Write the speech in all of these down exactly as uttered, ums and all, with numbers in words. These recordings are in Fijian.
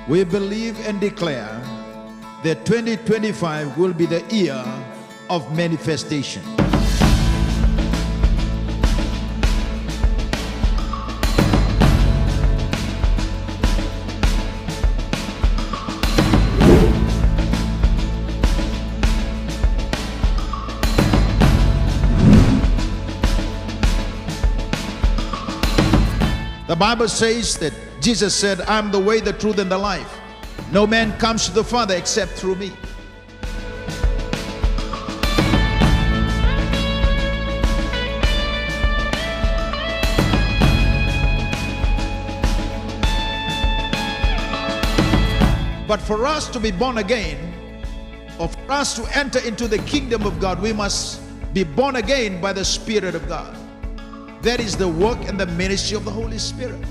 We believe and declare that twenty twenty-five will be the year of manifestation. The Bible says that Jesus said, "I'm the way, the truth, and the life. No man comes to the Father except through me." But for us to be born again, or for us to enter into the kingdom of God, we must be born again by the Spirit of God. That is the work and the ministry of the Holy Spirit.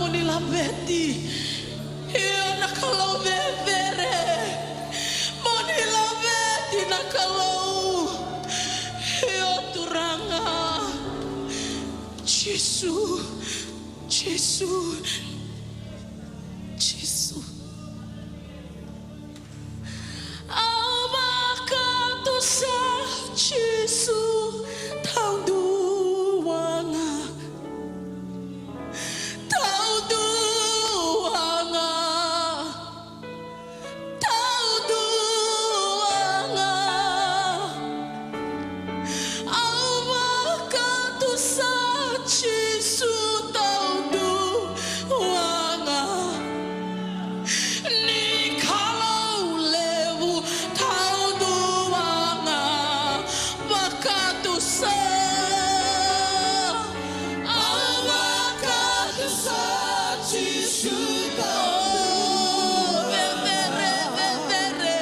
Mo ni laveti. Io na Kalou cecere. Mo ni laveti na Kalou. Io Turaga. Jisu. Jisu. Jisu. Au vakatusa Jisu taudua ga. Taudua ga. Taudua ga. Au vakatusa Jisu taudua ga. Ni Kalou levu taudua ga. Vakatusa. Au vakatusa Jisu taudua. Cecere, cecere.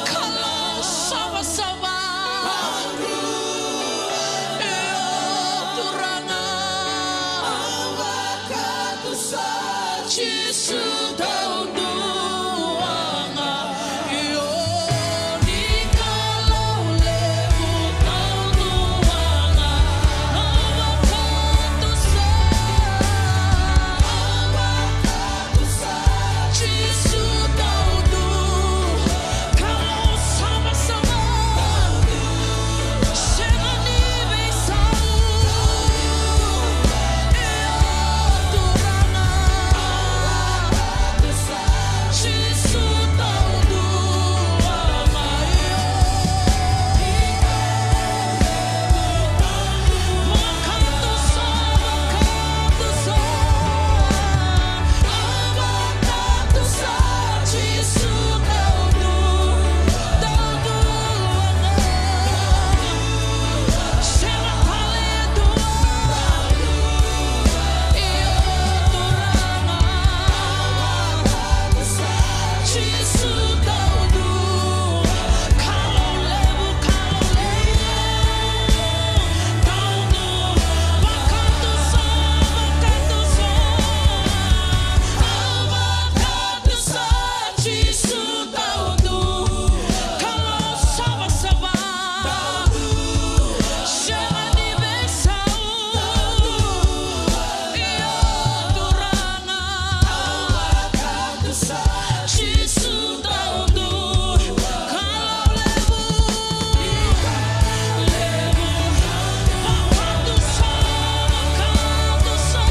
Kalou savasava. Io Turaga. Jisu taudua ga. Io ni Kalou levu taudua ga. Au vakatusa. Au vakatusa. Jisu taudua. Kalou savasava. Sega ni veisau. Io Turaga. Jisu taudua ga. Io. Vakatusa, vakatusa. Au vakatusa Jisu taudua, taudua ga. Sega tale e dua. Io Turaga. Jisu taudua. Kalou levu, Kalou levu. Taudua. Vakatusa, vakatusa. Au vakatusa Jisu taudua. Kalou savasava. Sega ni veisau. Io Turaga. Jisu taudua. Kalou levu. Vakatusa, vakatusa.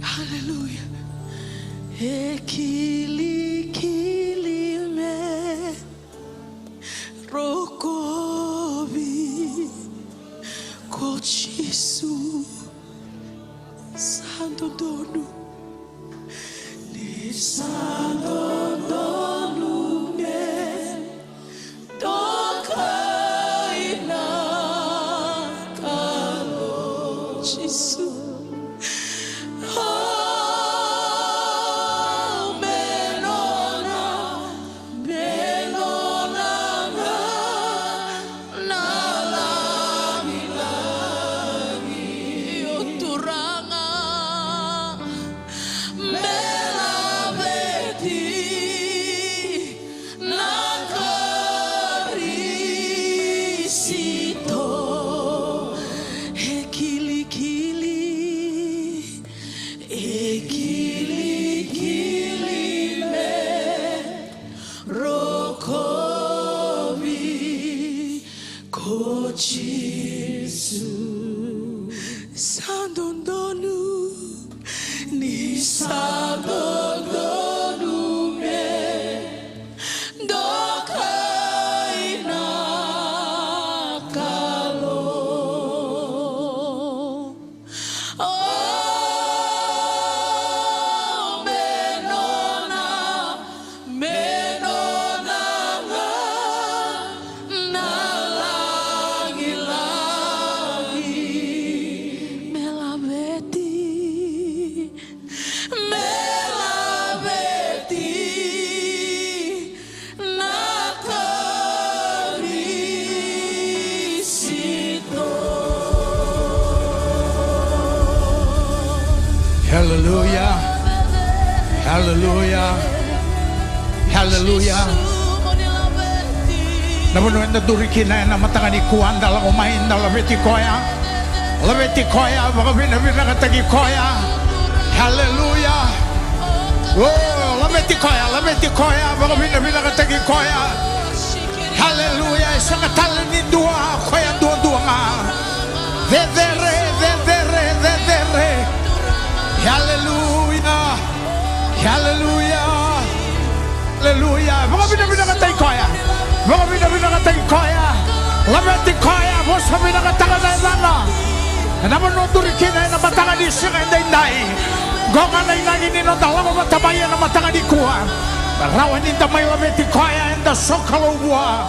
Haleluya. E kilikili me rokovi ko Jisu. Sa dodonu. Ni sa dodonu me dokai na Kalou. Jisu. Donu, ni sa dodonu me dokai na Kalou. O, me nona, me nona ga na lagilagi. Me laveti, me laveti na Karisito. Hallelujah. Hallelujah. Hallelujah. Na vanua eda duri kina ena mataka nikua, da lako mai, da laveti koya. Laveti koya, vakavinavinakataki koya. Hallelujah. O, laveti koya, laveti koya, vakavinavinakataki koya. Hallelujah. E sega tale ni dua, koya duadua ga. Cecere, cecere, cecere. Hallelujah. Hallelujah. Hallelujah. Vakavinavinakataki koya. Vakavinavinakataki koya. Laveti koya, vosa vinakataka na yacana. Ena vanua duri kina ena mataka ni siga edaidai. Qo ga na inaki ni noda lako vata mai ena mataka nikua. Rawa ni da mai laveti koya, eda sokalou vua.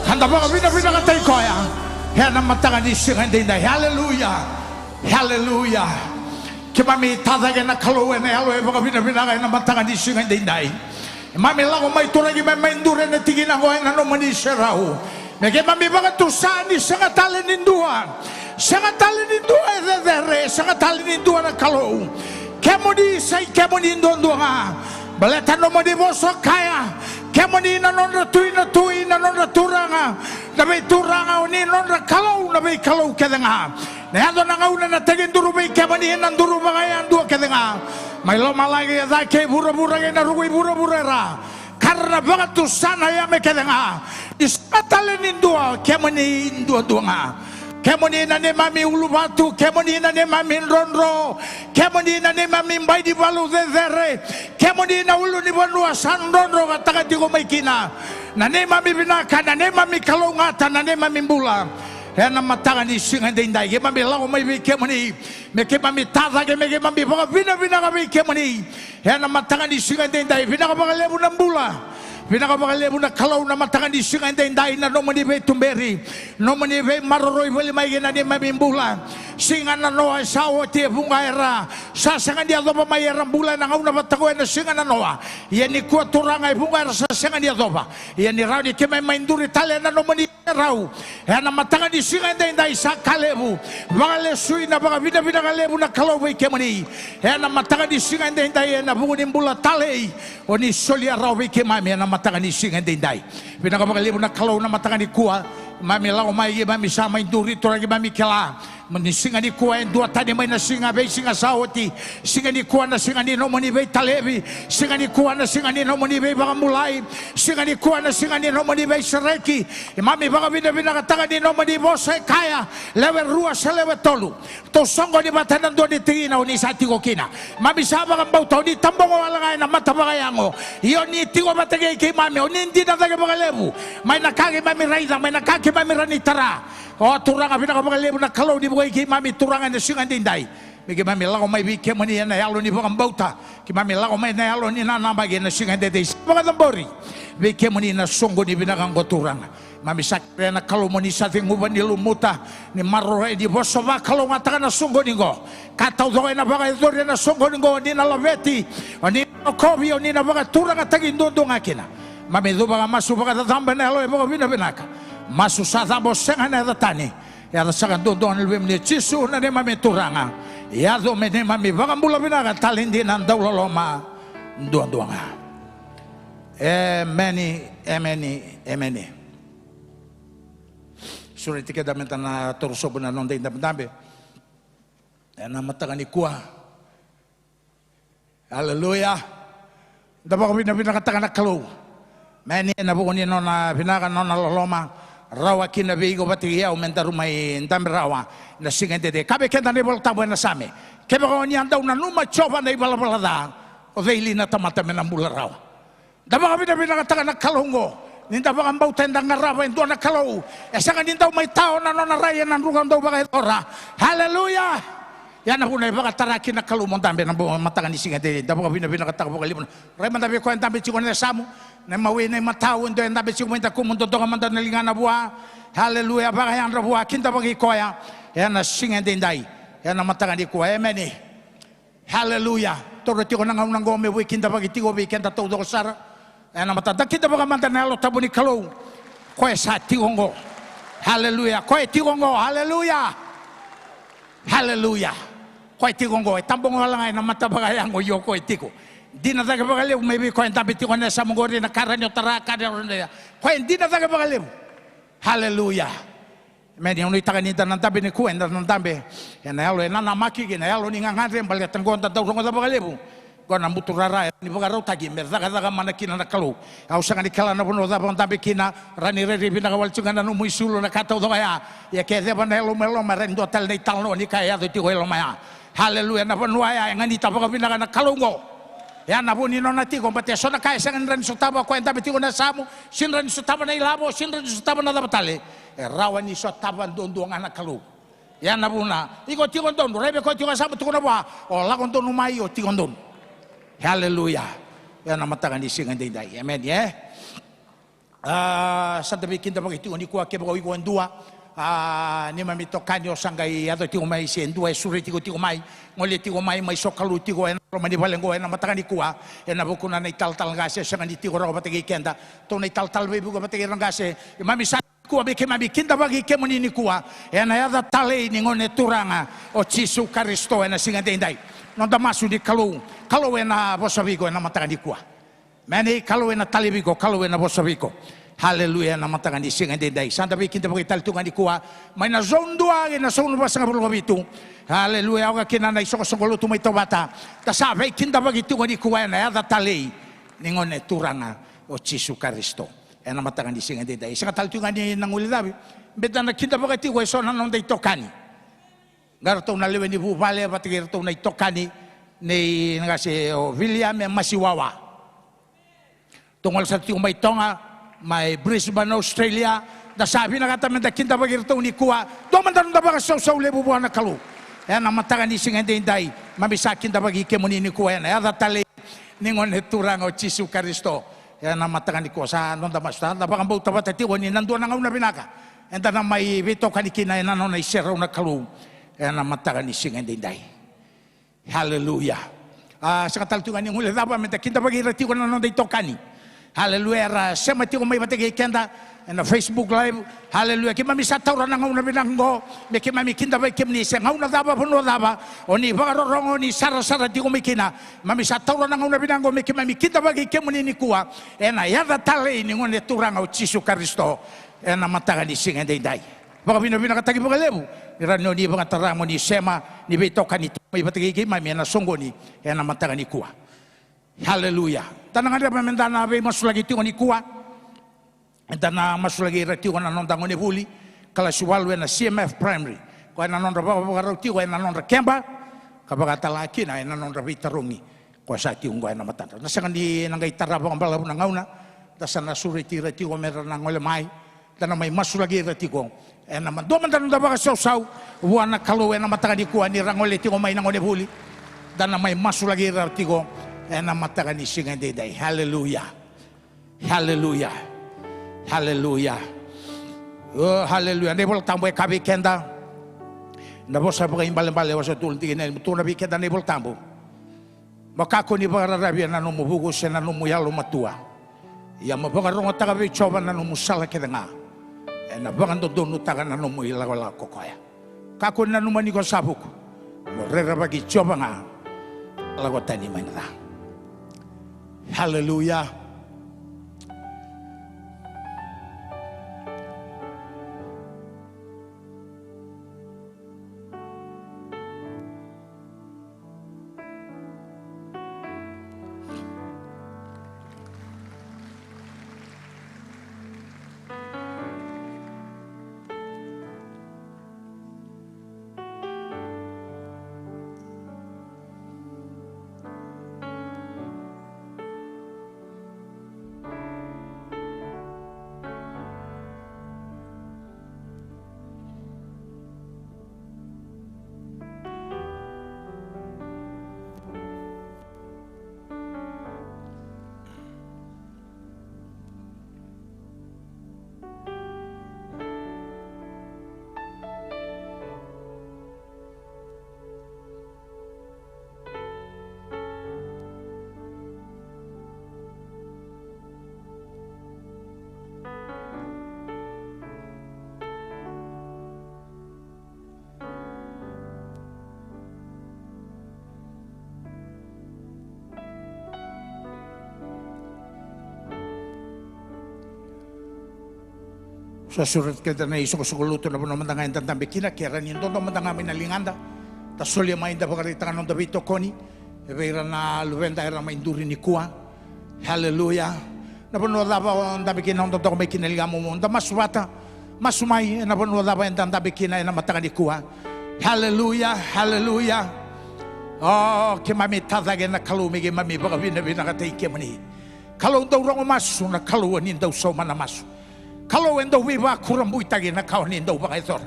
Ka da vakavinavinakataki koya ena mataka ni siga edaidai. Hallelujah. Hallelujah. Keimami tacake na Kalou ena yalo e vakavinavinaka ena mataka ni siga edaidai. Keimami lako mai, Turaga, keimami mai duri ena tikina qo ena nomuni serau. Me keimami vakatusa ni sega tale ni dua, sega tale ni dua e cecere, sega tale ni dua na Kalou. Kemuni, sa i kemuni duadua ga. Baleta nomuni vosa kaya, kemuni na nodra Tui na tui, na nodra Turaga na veituraga, o ni nodra Kalou na veikalou kece ga. Na yaco na gauna ena tekiduru vei kemuni ena duru vakayadua kece ga. Mai lomalagi e cake, vuravura kei na ruku i vuravura e ra. Ka ra na vakatusa na yame kece ga. Ni sega tale ni dua, kemuni duadua ga. Kemuni na neimami uluvatu, kemuni na neimami drodro, kemuni na neimami bai ni valu cecere, kemuni na ulunivanua sa drodrokataka tiko mai kina na neimami vinaka, na neimami kalougata, na neimami bula. Ena mataka ni siga edaidai, keimami lako mai vei kemuni, me keimami tacake, me keimami vakavinavinaka vei kemuni. Ena mataka ni siga edaidai, vinaka vakalevu na bula. Vinaka vakalevu na Kalou na mataka ni siga edaidai, na nomuni veituberi, nomuni veimaroroi voli mai kei na neimami bula. Siga nanoa e sa oti, e vuqa era sa sega ni yacova mai era bula ena gauna vata qo ena siga nanoa. Ia nikua, Turaga, e vuqa era sa sega ni yacova. Ia ni rawa ni keimami mai duri tale ena nomuni serau. Ena mataka ni siga edaidai, sa ka levu. Vakalesui na vakavinavinaka levu na Kalou vei kemuni. Ena mataka ni siga edaidai, ena vuku ni bula talei o ni solia rawa vei keimami ena mataka ni siga edaidai. Vinaka vakalevu na Kalou na mataka nikua. Keimami lako mai, keimami sa mai duri, Turaga, keimami kila ni siga nikua e duatani mai na siga, veisiga sa oti. Siga nikua na siga ni nomuni veitalevi. Siga nikua na siga ni nomuni veivakabulai. Siga nikua na siga ni nomuni veisereki. Keimami vakavinavinakataka ni nomuni vosa e kaya, lewe rua se lewe tolu, tou soqoni vata ena dua ni tikina, o ni sa tiko kina. Keimami sa vakabauta o ni tabogo wale ga ena mata vakayago. Ia o ni tiko vata kei keimami, o ni dina cake vakalevu mai na ka keimami raica, mai na ka keimami rawa ni tara. O Turaga, vinaka vakalevu na Kalou ni vukei keimami, Turaga, ena siga edaidai. Me keimami lako mai vei kemuni ena yalo ni vakabauta. Keimami lako mai ena yalo ni nanamaki ena siga edaidai. Sa vakacabori vei kemuni na soqoni vinaka oqo, Turaga. Keimami sa kerea na Kalou mo ni sa ceguva, ni lumuta, ni maroroya, ni vosa vakalougatataka na soqoni oqo. Ka taucoko ena vakayacori ena soqoni oqo, o ni na laveti, o ni na rokovi, o ni na vakaturagataki duadua ga kina. Keimami cuva ka masu vakacacabo ena yalo e vakavinavinaka. Masu sa cabo, sega ena yaca tani. Yaca saka duadua ga ni Luvemuni o Jisu na neimami Turaga. Yaco me neimami vakabula vinaka tale dina, dauloloma duadua ga. Emeni, emeni, emeni. Sureti keda meda na toro sobu na noda idabedabe ena mataka nikua. Aleluya. Da vakavinavinakataka na Kalou. Mani ena vuku ni nona vinaka, nona loloma. Rawa kina vei iko vata kei au me daru mai dabe rawa na siga edaidai. Ka vei keda na iVolatabu ena Same Kevaka o ni a dau nanuma Jiova na ivalavala ca, o cei li na tamata me na bula rawa? Da vakavinavinakataka na Kalou oqo. Ni da vakabauta eda qarava e dua na Kalou. E sega ni dau mai tao na nona rai ena druka dau vakayacora. Haleluya. Ia na vuna e vakatara kina na Kalou mo dabe ena bo- mataka ni siga edaidai. Da vakavinavinakataka vakalevu. Rai mada vei koya e dabe tiko ena yasamu. Na imawi, na imatau, e dua e dabe tiko mai dakumu, dodoka mada na ligana vua. Haleluya. Vakayadra vua, kidavaki koya ena siga edaidai. Ena mataka nikua. Emeni. Haleluya. Taura tiko na gauna oqo me vukei, kidavaki tiko vei keda taucoko sara. Ena mataka, da kidavaka mada na Yalo Tabu ni Kalou. Koya sa tiko oqo. Haleluya. Koya tiko oqo. Haleluya. Haleluya. Koya tiko oqo. E tabogo wale ga ena mata vakayago, io koya tiko. Dina cake vakalevu mai vei koya e dabe tiko ena yasamu oqori, na ka rawa ni o tara, ka rawa ni o tara. Koya e dina cake vakalevu. Haleluya. Emeni. Au nuitaka ni da na dabe nikua, eda na dabe ena yalo e nanamaki kei na yalo ni gagadre, baleta oqo da dau rogoca vakalevu. Oqo na buturara e rawa ni vakarautaki me cakacaka mana kina na Kalou. Au sega ni kila na vanua cava o dabe kina, rawa ni rairai vinaka wale tiko ga na nomu isulu, na ka taucoko ya. Ia ke ceva na yalomailoma, e rawa ni dua tale na italanoa ni ka e yaco tiko e loma ya. Haleluya. Na vanua ya e ganita vakavinaka na Kalou oqo. Ya na vu ni nona tiko, baleta e so na ka e sega ni rawa ni sotava o koya e dabe tiko ena yasamu, sega ni rawa ni sotava na ilavo, sega ni rawa ni sotava na cava tale. E rawa ni sotava duadua ga na Kalou. Ya na vuna, iko tiko donu, raica vei koya tiko e yasamu, tukuna vua, o lako donu mai, o tiko donu. Haleluya. Ena mataka ni siga edaidai. Emeni, e? A, sa da veikidavaki tiko nikua, kevaka o iko e dua, a, neimami itokani o sa qai yaco tiko mai, se dua e sureti iko tiko mai, gole tiko mai, mai sokalou tiko ena loma ni vale oqo ena mataka nikua, ena vukuna na italatala qase e sega ni tiko rawa vata kei keda. Tou na italatala veivuke vata kei ira qase. Keimami sa nikua me keimami kidavaki kemuni nikua ena yaca talei ni Gone Turaga o Jisu Karisito ena siga edaidai. Noda masu ni Kalou, Kalou ena vosa vei iko ena mataka nikua. Emeni. Kalou ena talei vei iko, Kalou ena vosa vei iko. Haleluya. Ena mataka ni siga edaidai, sa da veikidavaki tale tiko ga nikua mai na zone dua kei na zone vasagavulu ka vitu. Haleluya. Oka kina na isoqosoqo lotu mai Tovata, da sa veikidavaki tiko nikua ena yaca talei ni Gone Turaga o Jisu Karisito. Ena mataka ni siga edaidai, sega tale tiko ga ni na guilecavi, baleta da na kidavaka tiko e so na noda itokani. Qai ratou na lewe ni vuvale vata kei ratou na itokani nei na qase o Viliame Masiwawa. Tou gole sara tiko mai Toga, mai Brisbane, Australia. Da sa vinakata me da kidavaki iratou nikua. Dua mada noda vakasausau levu vua na Kalou ena mataka ni siga edaidai. Keimami sa kidavaki kemuni nikua ena yaca talei ni Gone Turaga o Jisu Karisito. Ena mataka nikua sa noda masu, sa da vakabauta vata tiko ni na dua na gauna vinaka eda na mai veitokani kina ena nona iserau na Kalou ena mataka ni siga edaidai. Haleluya. A, sega tale tiko ga ni guilecava me da kidavaki ira tiko na noda itokani. Haleluya. Era sema tiko mai vata kei keda ena Facebook Live. Haleluya. Keimami sa taura na gauna vinaka oqo me keimami kidavaki kemuni, se gauna cava, vanua cava o ni vakarorogo, o ni sarasara tiko mai kina. Keimami sa taura na gauna vinaka oqo me keimami kidavaki kemuni nikua ena yaca talei ni Gone Turaga o Jisu Karisito ena mataka ni siga edaidai. Vakavinavinakataki vakalevu ni rawa ni o ni vakatara mo ni sema, ni veitokani tiko mai vata kei keimami ena soqoni ena mataka nikua. Haleluya. Da na gadreva me da na veimasulaki tiko nikua. Eda na masulaki ira tiko na noda gonevuli kalasi walu ena C M F Primary, koya na nodra vakavakarau tiko ena nodra keba, ka vakatala kina ena nodra veitarogi koya sa tiko oqo ena matadra. Na sega ni na qai tara vakabalavu na gauna, da sa na sureti ira tiko me ra na gole mai. Da na mai masulaki ira tiko ena ma-, dua mada noda vakasausau vua na Kalou ena mataka nikua, ni ra gole tiko mai na gonevuli. Da na mai masulaki ira tiko ena mataka ni siga edaidai. Haleluya. Haleluya. Haleluya. O, haleluya. Na iVola Tabu e kaya vei keda, na Vosa Vakaibalebale wase tolu tikina e lima, tukuna vei keda na iVola Tabu: Mo kakua ni vakararavi ena nomu vuku se na nomu yalomatua. Ia mo vakarogotaka vei Jiova na nomu sala kece ga, ena vakadodonutaka na nomu ilakolako ko koya. Kakua ni nanuma ni ko sa vuku, mo rerevaki Jiova ga, lako tani mai na ca. Haleluya. Sa sureti keda na isoqosoqo lotu na vanua mada ga eda dabe kina, ke rawa ni dodo mada ga mai na ligada. Da solia mai, da vakaraitaka na noda veitokoni vei ira na luveda era mai duri nikua. Haleluya. Na vanua cava o dabe kina, o dodoka mai kina na ligamu, da masu vata. Masu mai, ena vanua cava eda dabe kina ena mataka nikua. Haleluya, haleluya. O, keimami tacake na Kalou me keimami vakavinavinakataki kemuni. Kalou dau rogo masu, na Kalou o ni dau sauma na masu. Kalou e dau veivakurabuitaki na ka o ni dau vakayacora.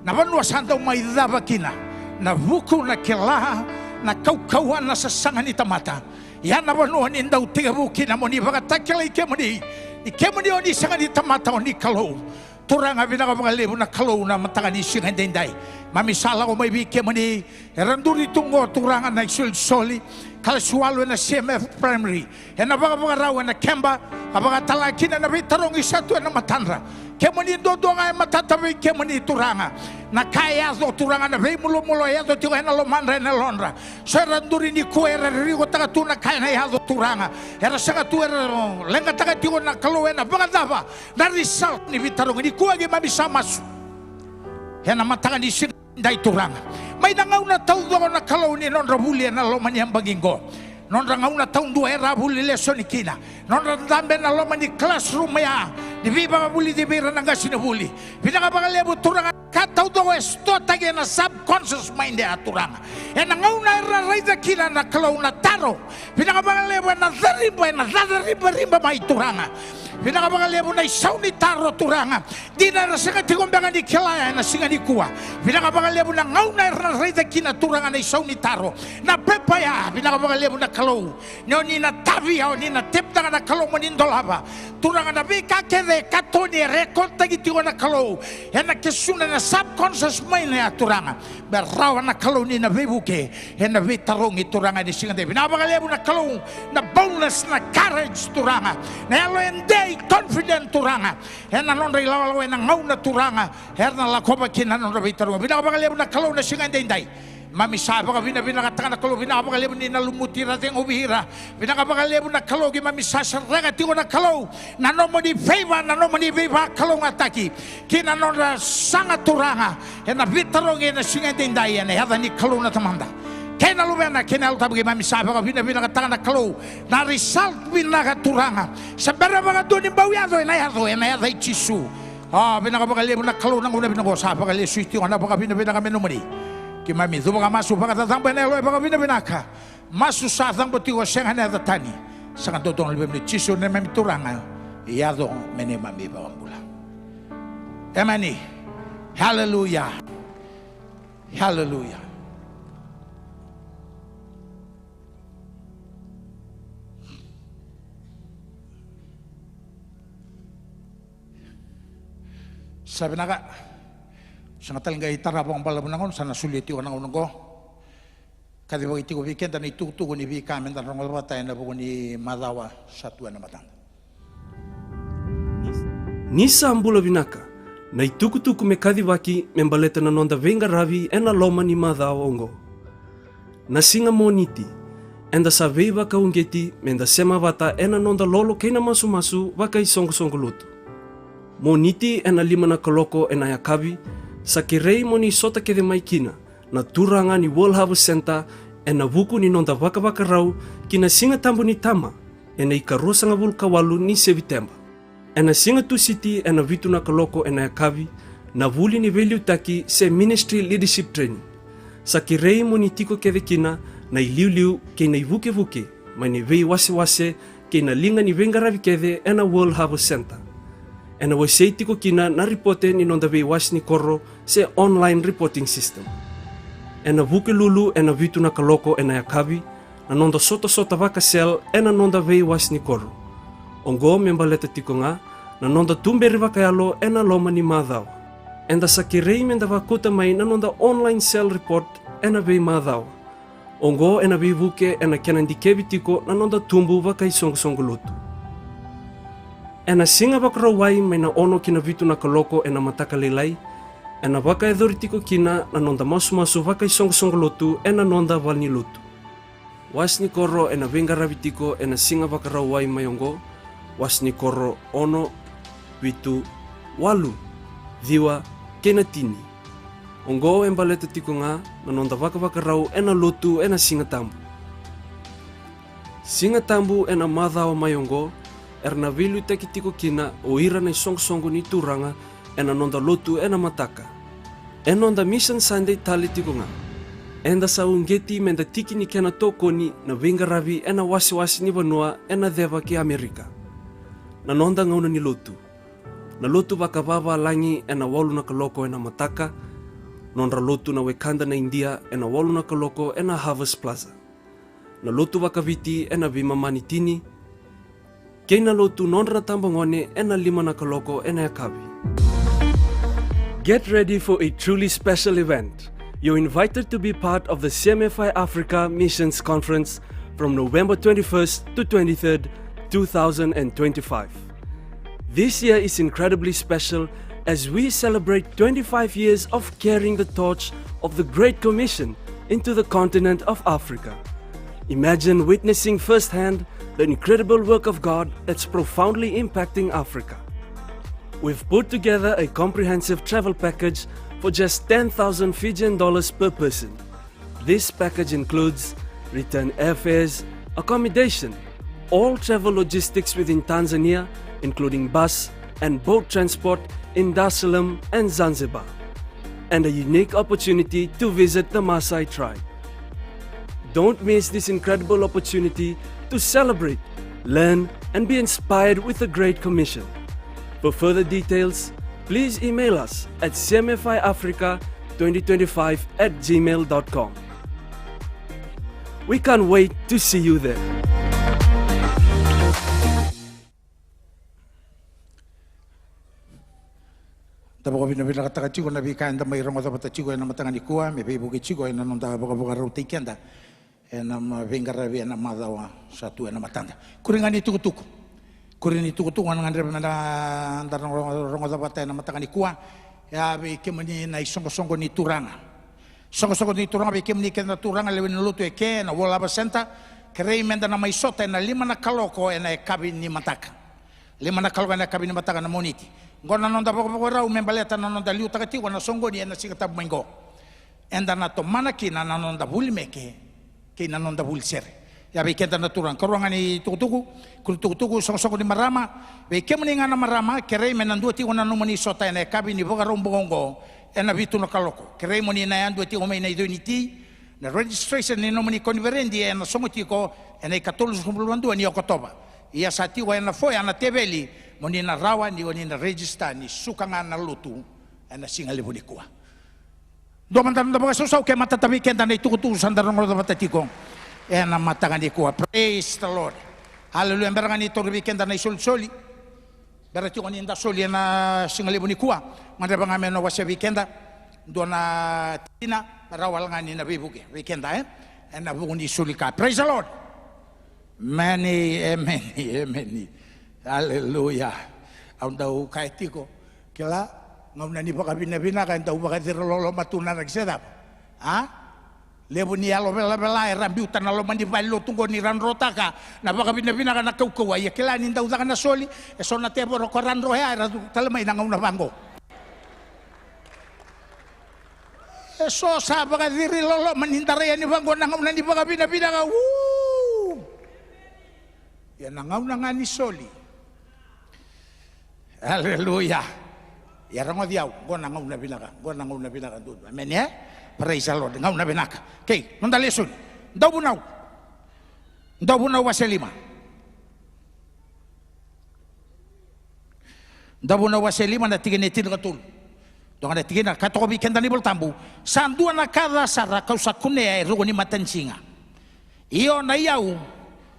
Na vanua sa dau mai cava kina na vuku, na kila, na kaukauwa, na sasaga ni tamata. Ia na vanua ni dau tekivu kina mo ni vakatakilai kemuni, ni kemuni o ni sega ni tamata, o ni Kalou. Turaga, vinaka vakalevu na Kalou na mataka ni siga edaidai. Mami sa lako mai vei kemuni, era duri tu qo Turaga na isolisoli, kalasi walu ena C M F Primary, ena vakavakarau ena keba, ka vakatala kina na veitarogi sa tu ena matadra. Kemuni duadua ga e matata vei kemuni Turaga. Na ka e yaco Turaga, na veimulomulo e yaco tiko ena lomadra, ena yalodra. So era duri nikua era ririkotaka tu na ka ena yaco Turaga. Era sega tu era leqataka tiko na Kalou ena vakacava na result ni veitarogi nikua. Keimami sa masu ena mataka ni siga edaidai Turaga, mai na gauna taucoko na Kalou ni nodra vuli ena loma ni yabaki qo. Nodra gauna taudua era vuli lesoni kina, nodra dabe ena loma ni classroom ya, ni veivakavulici vei ira na qasenivuli. Vinaka vakalevu Turaga, ka taucoko e stoataki ena subconscious mind ya Turaga. Ena gauna era raica kina na Kalou na taro, vinaka vakalevu, ena cariba, ena cacariba, riba mai Turaga. Vinaka vakalevu na isau ni taro Turaga. Dina era sega tiko beka ni kila ya ena siga nikua. Vinaka vakalevu na gauna era na raica kina Turaga na isau ni taro, na pepa ya. Vinaka vakalevu na Kalou, ni o ni na tavi ya, o ni na tepitaka na Kalou mo ni dolava. Turaga, na veika kece e katoni e rekodtaki tiko na Kalou ena kesuna, na subconscious mind ya Turaga, me rawa na Kalou ni na veivuke ena veitarogi Turaga ena siga edaidai. Vinaka vakalevu na Kalou, na boldness, na courage Turaga, na yalo e dei, confident Turaga, ena nodra ilawalawa ena gauna Turaga era na lakova kina na nodra veitarogi. Vinaka vakalevu na Kalou na siga edaidai. Mami sa vakavinavinakataka na Kalou, vinaka vakalevu ni na lumuti ira, ceguvi ira. Vinaka vakalevu na Kalou, keimami sa sereka tiko na Kalou na nomuni favor, na nomuni veivakalougatataki ki na nodra saga Turaga ena veitarogi ena siga edaidai, ena yaca ni Kalou na Tamada kei na Luvena kei na Yalo Tabu. Keimami sa vakavinavinakataka na Kalou na result vinaka Turaga. Se bera vakadua ni bau yaco, ena yaco ena yaca i Jisu. A, vinaka vakalevu na Kalou na gauna vinaka oqo, sa vakalesuitaki tiko na vakavinavinaka me nomuni. Keimami cuva ka masu, vakacacabo ena yalo e vakavinavinaka. Masu sa cabo tiko, sega ena yaca tani, sega dodonu na Luvemuni Jisu, neimami Turaga, yaco me neimami iVakabula. Emeni. Haleluya. Haleluya. Sa vinaka. Sega tale qai tara vakabalavu na gauna, sa na solia tiko na gauna oqo. Kacivaki tiko vei keda na itukutuku ni veika meda rogoca vata ena vuku ni macawa sa tu ena matada. Ni sa bula vinaka, na itukutuku me kacivaki me baleta na noda veiqaravi ena loma ni macawa oqo. Na siga Moniti, eda sa veivakauqeti meda sema vata ena noda lolo kei na masumasu vakaisoqosoqo lotu. Moniti ena lima na kaloko ena yakavi, sa kerei mo ni sota kece mai kina na turaga ni World Harvest Centre ena vuku ni noda vakavakarau ki na Siga Tabu ni Tama ena ikaruasagavulu ka walu ni Seviteba. Ena siga Tusiti ena vitu na kaloko ena yakavi, na vuli ni veiliutaki se Ministry Leadership Training. Sa kerei mo ni tiko kece kina na iliuliu kei na ivukevuke mai na veiwasewase kei na liga ni veiqaravi kece ena World Harvest Centre. Ena wasei tiko kina na ripote ni noda veiwase ni koro se online reporting system. Ena Vukelulu ena vitu na kaloko ena yakavi, na noda sotasota vaka-cell ena noda veiwase ni koro. Oqo me baleta tiko ga na noda tuberi vakayalo ena loma ni macawa. Eda sa kerei meda vakauta mai na noda online cell report ena veimacawa. Oqo ena veivuke ena kena dikevi tiko na noda tubu vakaisoqosoqo lotu. Ena siga Vakarauwai mai na ono ki na vitu na kaloko ena mataka lailai, ena vakayacori tiko kina na noda masumasu vakaisoqosoqo lotu ena noda valenilotu. Wase ni koro ena veiqaravi tiko ena siga Vakarauwai mai oqo, wase ni koro ono, vitu, walu, ciwa, kei na tini. Oqo e baleta tiko ga na noda vakavakarau ena lotu ena Siga Tabu. Siga Tabu ena macawa mai oqo, era na veiliutaki tiko kina o ira na isoqosoqo ni Turaga ena noda lotu ena mataka. E noda Mission Sunday tale tiko ga. Eda sa uqeti meda tiki ni kena tokoni na veiqaravi ena wasewase ni vanua ena ceva ki Amerika. Na noda gauna ni lotu. Na lotu vakavavalagi ena walu na kaloko ena mataka, nodra lotu na wekada na Idia ena walu na kaloko ena Harvest Plaza. Na lotu vakaviti ena veimama ni tini, kei na lotu nodra na tabagone ena lima na kaloko ena yakavi. Get ready for a truly special event. You're invited to be part of the C M F I Africa Missions Conference from November twenty-first to twenty-third, two thousand and twenty-five. This year is incredibly special as we celebrate twenty-five years of carrying the torch of the Great Commission into the continent of Africa. Imagine witnessing firsthand the incredible work of God that's profoundly impacting Africa. We've put together a comprehensive travel package for just ten thousand Fijian dollars per person. This package includes return airfares, accommodation, all travel logistics within Tanzania, including bus and boat transport in Dar es Salaam and Zanzibar, and a unique opportunity to visit the Maasai tribe. Don't miss this incredible opportunity to celebrate, learn, and be inspired with the Great Commission. For further details, please email us at C M F I Africa twenty twenty-five at gmail dot com. We can't wait to see you there. Da vakavinavinakataka tiko na veika eda mai rogoca vata tiko ena mataka nikua, me veivuke tiko ena noda vakavakarautaki keda ena ma-, veiqaravi ena macawa sa tu ena matada. Kuri ga ni tukutuku. Kuri ni tukutuku ga na gadreva meda, da rogo-, rogoca vata ena mataka nikua. Ya vei kemuni na isoqosoqo ni Turaga. Soqosoqo ni Turaga, vei kemuni kece na turaga lewe ni lotu eke ena World Harvest Centre, kerei meda na mai sota ena lima na kaloko ena yakavi ni mataka. Lima na kaloko ena yakavi ni mataka na Moniti. Oqo na noda vakavakarau me baleta na noda liutaka tiko na soqoni ena Siga Tabu mai oqo. Eda na tomana kina na noda vuli meke kei na noda vuli sere. Ya vei keda na turaga, karua ga ni tukutuku, kuri tukutuku, soqosoqo ni marama. Vei kemuni ga na marama, kerei me na dua tiko na nomuni sota ena yakavi ni Vakaraubuka oqo ena vitu na kaloko. Kerei mo ni na yadua tiko mai na icoi ni ti. Na registration ni nomuni koniferedi ena sogo tiko ena ikatolusagavulu ka dua ni Okotova. Ia sa tiko ena foya na teveli mo ni na rawa ni o ni na register ni suka ga na lotu ena siga levu nikua. Dua mada na noda vakasausau ke matata vei keda na itukutuku sa da rogoca vata tiko ena mataka nikua. Praise the Lord. Hallelujah. Bera ga ni tauri vei keda na isolisoli. Bera tiko ni da soli ena siga levu nikua. Gadreva ga me na wasea vei keda dua na tikina me rawa wale ga ni na veivuke vei keda, e? Ena vuku ni soli ka. Praise the Lord. Emeni, emeni, emeni. Aleluya. Au dau kaya tiko, kila, gauna ni vakavinavinaka e dau vakacira loloma tu na raki se cava? A? Levu ni yalo velavela era biuta na loma ni valenilotu oqo ni ra drotaka na vakavinavinaka na kaukauwa. Ia kila ni dau caka na soli, e so na tevoro ko ra dro ya era curu tale mai na gauna vaqo. E so sa vakaciri loloma ni dara yani vaqo na gauna ni vakavinavinaka. U! Ia na gauna ga ni soli. Aleluya. Ia rogoci au, qo na gauna vinaka, qo na gauna vinaka duadua. Emeni, e? Praise the Lord. Gauna vinaka. Kei, noda lesoni. Dauvunau. Dauvunau wase lima. Dauvunau wase lima na tikina e tinikatolu. Dua ga na tikina, ka toka vei keda na iVolatabu. Sa dua na ka ca sara kau sa kunea e ruku ni matanisiga. Io na iyau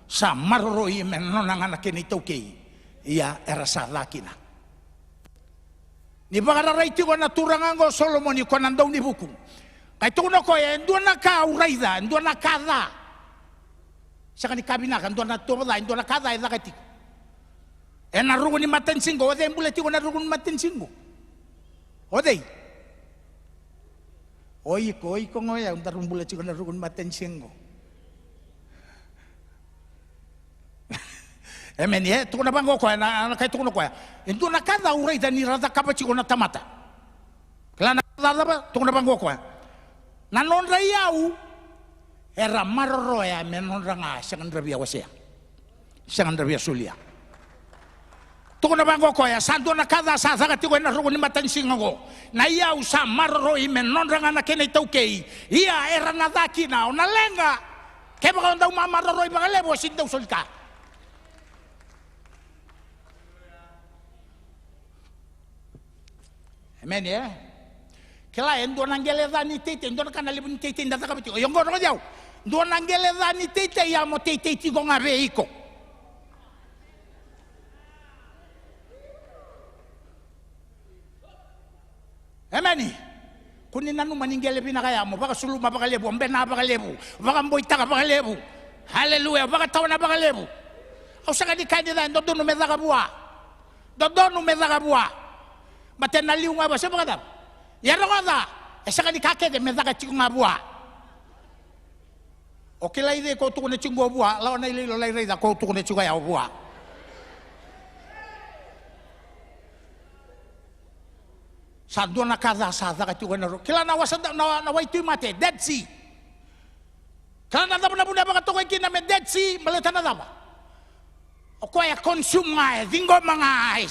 sa maroroi me nona ga na kena itaukei. Ia era sa ca kina. Ni vakararai tiko na turaga oqo o Solomoni ko na daunivuku. Ka tukuna o koya, e dua na ka au raica, e dua na ka ca. Sega ni ka vinaka, e dua na tovo ca, e dua na ka ca e caka tiko. Ena ruku ni matanisiga, o cei e bula tiko na ruku ni matanisiga? O cei? O iko, o iko ga oya, o daru bula tiko na ruku ni matanisiga. Emeni, e, tukuna vaqo o koya, na, na ka e tukuna o koya. E dua na ka ca au raica ni ra cakava tiko na tamata. Cava, cava, tukuna vaqo o koya. Na nodra iyau era maroroya me nodra ga, sega ni ra via wasea. Sega ni ra via solia. Tukuna vaqo o koya, sa dua na ka ca sa caka tiko ena ruku ni matanisiga oqo. Na iyau sa maroroi me nodra ga na kena itaukei. Ia era na ca kina, o na leqa. Kevaka o dau mamaroroi vakalevu, o sega ni dau soli ka. Emeni, e? Kila, e dua na qele ca ni teitei, dua na ka na levu ni teitei da cakava tiko. Io, qo rogoci au. Dua na qele ca ni teitei, ia mo teitei tiko ga vei iko. Emeni. Kua ni nanuma ni qele vinaka ya mo vakasuluma vakalevu, o bena vakalevu, vakaboitaka vakalevu. Aleluya, vakatawana vakalevu. Au sega ni kaya ni ca, e dodonu me caka vua. Dodonu me caka vua. Baleta na liu ga vua, se vakacava? Ia rogoca, e sega ni ka kece me caka tiko ga vua. O kilai cei ko tukuna tiko qo vua, lawa na iloilo lai raica ko tukuna tiko ya o vua. Sa dua na ka ca sa caka tiko ena ro. Kila na wasa da, na, na waitui mate, Dead Sea. Kila na cava na vuna e vakatokai kina me Dead Sea, baleta na cava? O koya e consume ga, e ciqoma ga, e.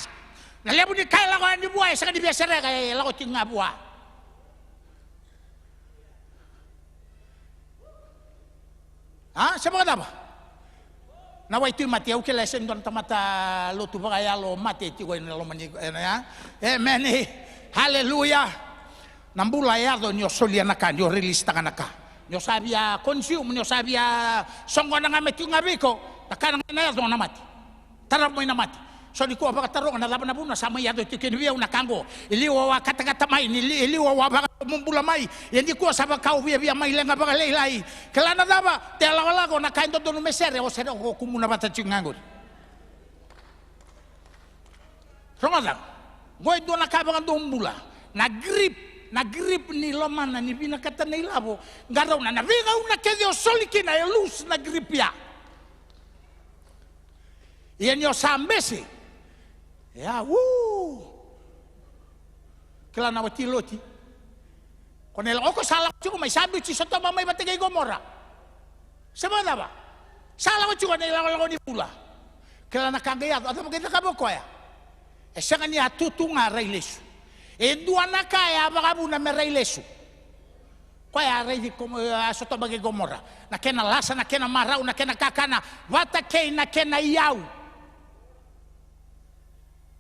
Na levu ni ka e lako yani vua, e sega ni via sereka, e lako tiko ga vua. A, se vakacava? Na waitui mate, au kila e sega ni dua na tamata lotu vakayalo mate tiko ena loma ni, ena ya. Emeni. Haleluya. Na bula e yaco ni o solia na ka, ni o release-taka na ka. Ni o sa via consume, ni o sa via soqona ga me tiko ga vei iko, na ka ga ena yaco na mate. Tarava mai na mate. So nikua vakataroga na cava na vuna sa mai yaco tiko kina vei au na ka qo. I liu au a katakata mai, ni li-, i liu au a vakabobula mai. Ia nikua sa vaka au viavia mai leqa vakalailai. Kila na cava, de lakolako na ka e dodonu me sere, o sere o kumuna vata tiko ga qori. Rogoca, qo e dua na ka vakadua bula. Na grip, na grip ni lomana ni vinakata na ilavo. Qarauna, na veigauna kece o soli kina e lose na grip ya. Ia ni o sa bese. Ia, u. Kila na wati Loti. Ko na ila, o ko sa lako tiko mai, sa biuti Sotoma mai vata kei Komora. Se vakacava? Sa lako tiko na ilakolako ni bula. Kila na ka qai yaco, a cava qai cakava o koya? E sega ni a tu tu ga rai lesu. E dua na ka e a vakavuna me rai lesu. Koya a raici ko-, a Sotoma kei Komora. Na kena lasa, na kena marau, na kena kakana, vata kei na kena iyau.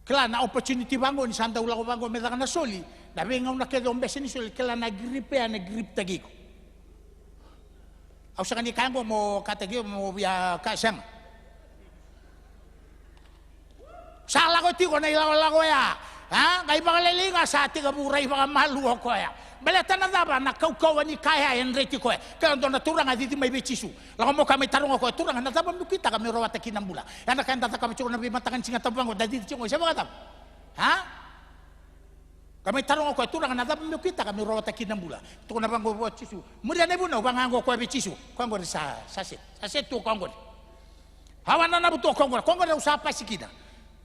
Kila na opportunity vaqo ni sa dau lako vaqo me caka na soli. Na veigauna kece o bese ni soli, kila na grip ya, na grip-taki iko. Au sega ni kaya qo mo kataki iko mo via ka, sega. Sa lako tiko na ilakolako ya. A, qai vakalailai ga sa tekivu rai vakamalua o koya. Baleta na cava? Na kaukauwa ni ka ya e dreti koya. Kila dua na turaga a cici mai vei Jisu. Lako mai o koya mai taroga o koya, Turaga, na cava meu kitaka meu rawata kina na bula? Ya na ka eda cakava tiko na veimataka ni Siga Tabu vaqo, da cici tiko, se vakacava? A? Ka mai taroga o koya, Turaga, na cava meu kitaka meu rawata kina na bula? Tukuna vaqo vua o Jisu. Muria na ivunau, vaqo o koya vei Jisu. Koya qori sa, sa set. Sa set tu o koya qori. A wananavu tu o koya qori. Koya qori au sa pasi kina.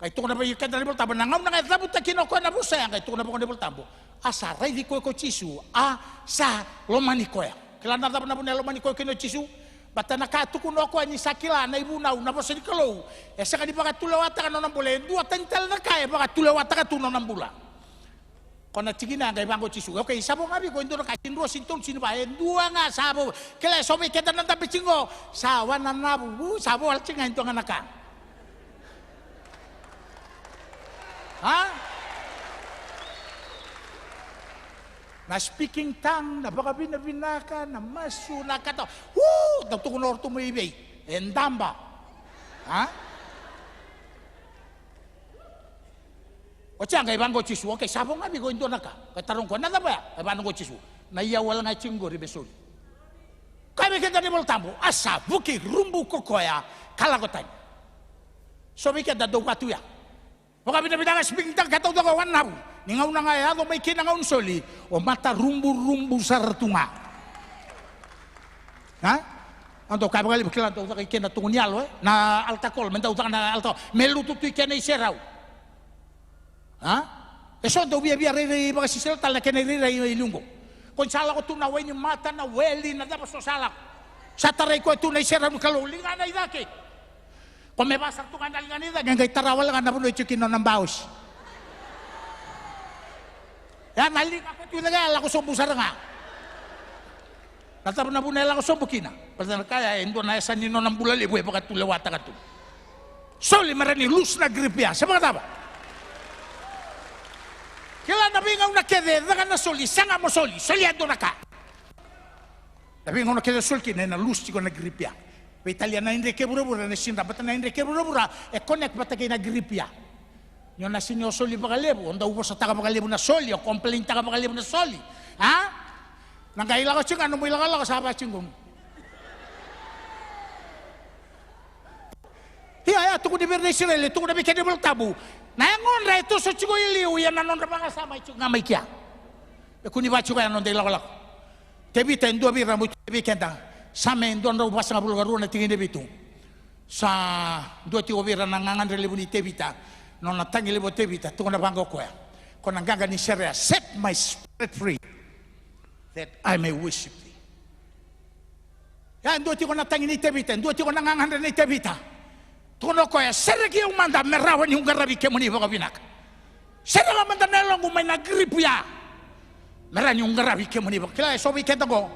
Qai tukuna vei keda na iVolatabu, na gauna ga e cavuta kina o koya na vosa ya, qai tukuna vaqo na iVolatabu, a sa raici koya ko Jisu, a sa lomani koya. Kila na cava na vuna e lomani koya kina o Jisu? Baleta na ka e tukuna o koya ni sa kila na ivunau, na vosa ni Kalou. E sega ni vakatulewataka na nona bula, e duatani tale na ka e vakatulewataka tu na nona bula. Ko na tikina qai vaqo o Jisu. Okei, sa vo ga vei iko e dua na ka, tinidua, tinitolu, tinivā, e dua ga sa vo. Kila e so vei keda na dabe tiko qo, sa wananavu, vu, sa vo wale tiko ga e dua ga na ka. A? Na speaking tongue, na vakavinavinaka, na masu, na kata. Vu, dau tukuna o ratou mai vei. E daba. A? Oti ya qai vaqo o Jisu, okei, sa vo ga vei iko e dua na ka. Qai taroga o koya, na cava ya? Qai vaqo o Jisu, na iyau wale ga e tiko qori me soli. Kaya vei keda na iVolatabu, a sa vuki rubu ko koya ka lako tani. So vei keda dau vatu ya. Vakavinavinaka, speaking tongue, ka taucoko, wananavu. Ni gauna ga e yaco mai kina na gauna soli, o mata ruburubu sara tu ga. A? Au dau kaya vakalevu, kila dau caka i kena tugu ni yalo, e? Na altar call, me dau caka na altar call. Me lutu tu i kena iserau. A? E so dau viavia rairai vakasisila tale na kena irairai e liu oqo. Ko ni sa lako tu na wai ni mata, na weli, na cava so sa lako. Sa tarai koya tu na iserau ni Kalou, ligana i cake. Ko me vasara tu ga na ligana i cake, qai tara wale ga na vanua e tiko kina na nona baosi. Ia na liga ko tu i cake, a lako sobu sara ga. Na cava na vuna e lako sobu kina? Baleta na ka ya e dua na yasa ni nona bula levu e vakatulewataka tu. Soli me rawa ni lusi na gripi ya, se vakacava? Kila na veigauna kece e caka na soli, sega mo soli, solia e dua na ka. Na veigauna kece o soli kina ena lusi tiko na gripi ya. Veitalia na idre kei vuravura ena sidra, baleta na idre kei vuravura e connect vata kei na gripi ya. Ni o na sega ni o soli vakalevu, o dau vosataka vakalevu na soli, o complaintaka vakalevu na soli. A? Na qai lako tiko ga nomu ilakolako sa vaka tiko qo. Ia, ia, tukuni vei ira na Isireli, tukuna vei keda na iVolatabu. Na yagodra e toso tiko i liu, ia na nodra vakasama e tiko ga mai kea. E kua ni vaka tiko ya na noda ilakolako. Tevita e dua vei ira, mo tukuna vei keda. Same e dua na drau vasagavulu ka rua na tikina e vitu. Sa dua tiko vei ira na gagadre levu nei Tevita, nona tagi levu o Tevita, tukuna vaqo o koya. Ko na qaqa ni sere ya, set my spirit free, that I may worship thee. Ya e dua tiko na tagi nei Tevita, e dua tiko na gagadre nei Tevita. Tukuna o koya, sereki au mada me rawa niu qaravi kemuni vakavinaka. Sereka mada na yaloqu mai na gripu ya. Me rawa niu qaravi kemuni vaka, kila, e so vei keda qo.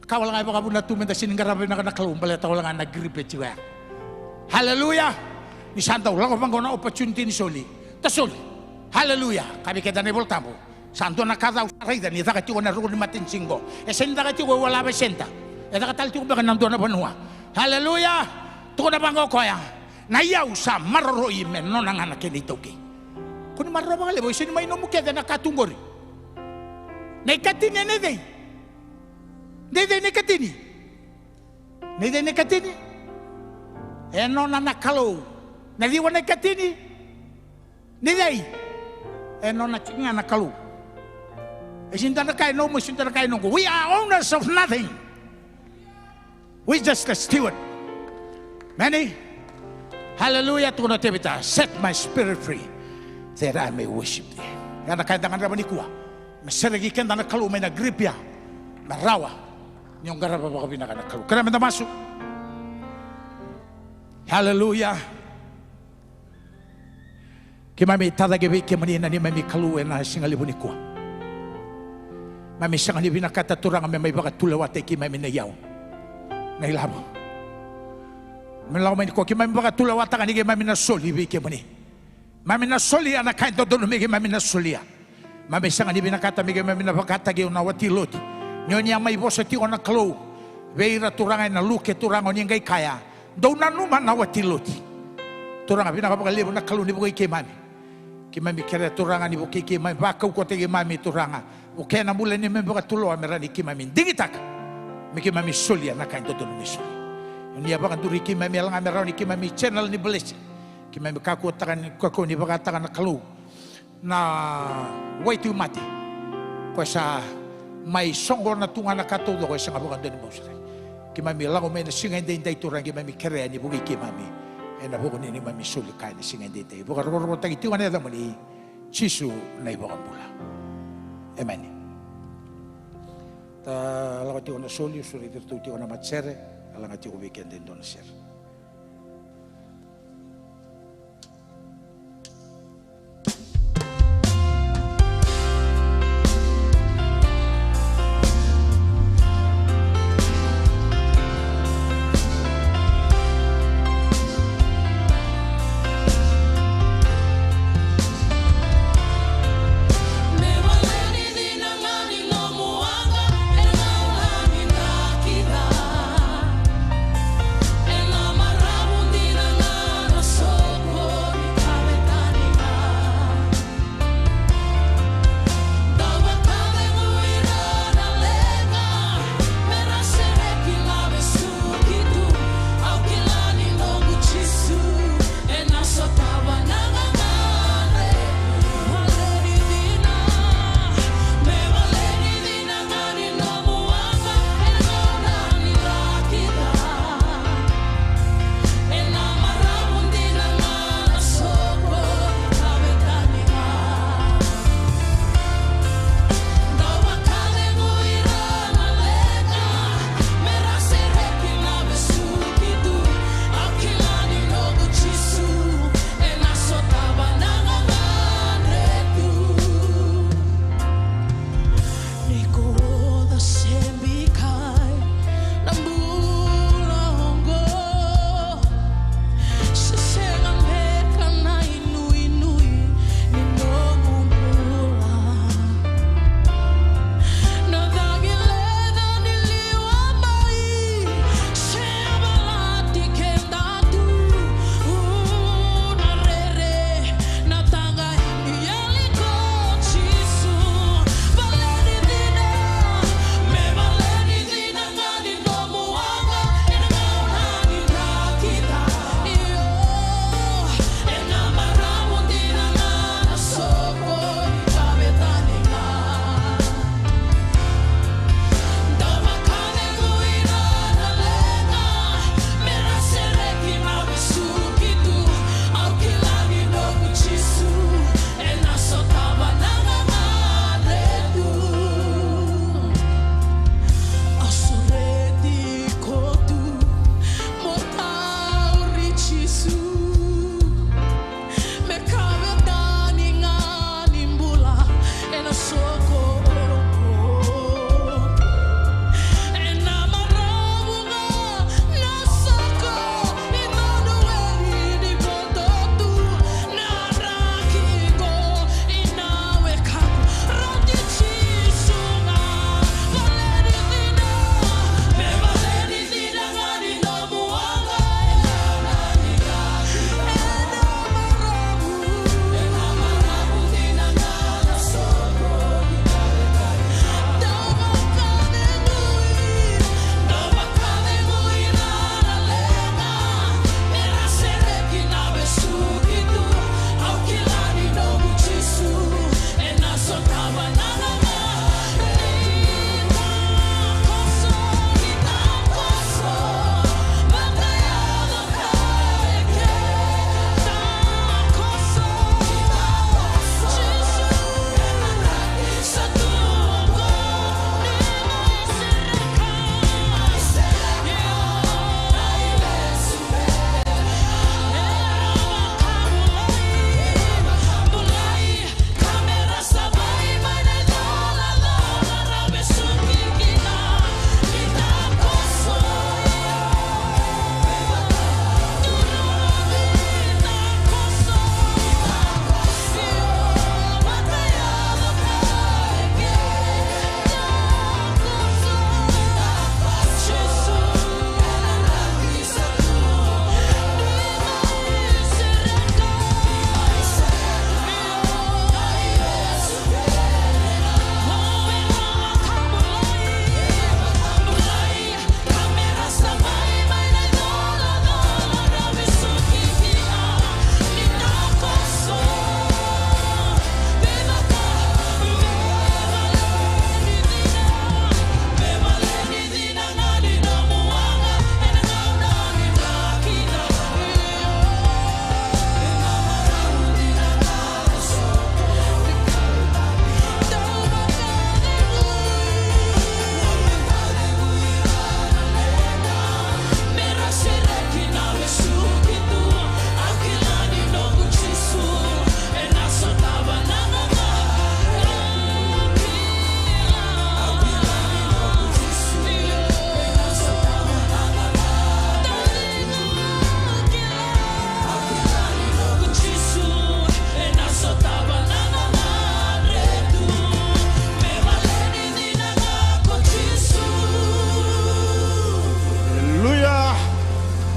Ka wale ga e vakavuna tu meda sega ni qarava vinaka na Kalou baleta wale ga na gripu e tiko ya. Haleluya. Ni sa dau lako vaqo na opportunity ni soli, da soli. Haleluya. Ka vei keda na iVolatabu, sa dua na ka cau sa raica ni caka tiko na ruku ni matanisiga qo. E sega ni caka tiko e World Harvest Centre. E caka tale tiko beka na dua na vanua. Haleluya. Tukuna vaqo o koya, na iyau sa maroroi me nona ga na kena itaukei. Ko ni maroroya vakalevu, e sega ni mai nomu kece na ka tu qori. Na ikatini e nei cei? Nei cei na ikatini? Nei cei na ikatini? E nona na Kalou. Na ciwa na ikatini? Nei cei? E nona tiko ga na Kalou. E sega ni dua na ka e nomu, e sega ni dua na ka e noqu. We are owners of nothing. We just a steward. Many. Hallelujah, tukuna o Tevita, set my spirit free that I may worship thee. Ya na ka eda gadreva nikua. Me sereki keda na Kalou mai na gripu ya. Me rawa ni o qarava vakavinaka na Kalou. Kerea meda masu. Hallelujah. Keimami tacake vei kemuni na neimami Kalou ena siga levu nikua. Mami sega ni vinakata Turaga me mai vakatulewataki keimami na iyau, na ilavo. Me lako mai nikua keimami vakatulewataka ni keimami na soli vei kemuni. Mami na solia na ka e dodonu me keimami na solia. Mami sega ni vinakata me keimami na vakataki au na wati loti. Ni oni a mai vosa tiko na Kalou vei ira Turaga ena Luke Turaga oni qai kaya, dou nanuma na wati loti. Turaga vinaka vakalevu na Kalou ni vukei keimami. Keimami kerea Turaga ni vukei keimami, vakaukauwataki keimami Turaga. Vukea na bula ni neimami vakatulewa me rawa ni keimami digitaka me keimami solia na ka e dodonu me solia. Ni a vakaduri keimami yala ga me rawa ni keimami channel ni blessing. Keimami kakua ni, kakua ni vakataka na Kalou na wai tauvimate. Ko sa mai soqona tu ga na ka taucoko e sega vakadua ni bau sereki. Keimami lako mai na siga edaidai Turaga keimami kerea ni vukei keimami ena vuku ni neimami soli kaya na siga edaidai. Vakarokorokotaki tiko na yacamuni Jisu na iVakabula. Emeni. Da lako tiko na soli, sureti iratou tiko na matasere, a laga tiko vei keda e dua na sere.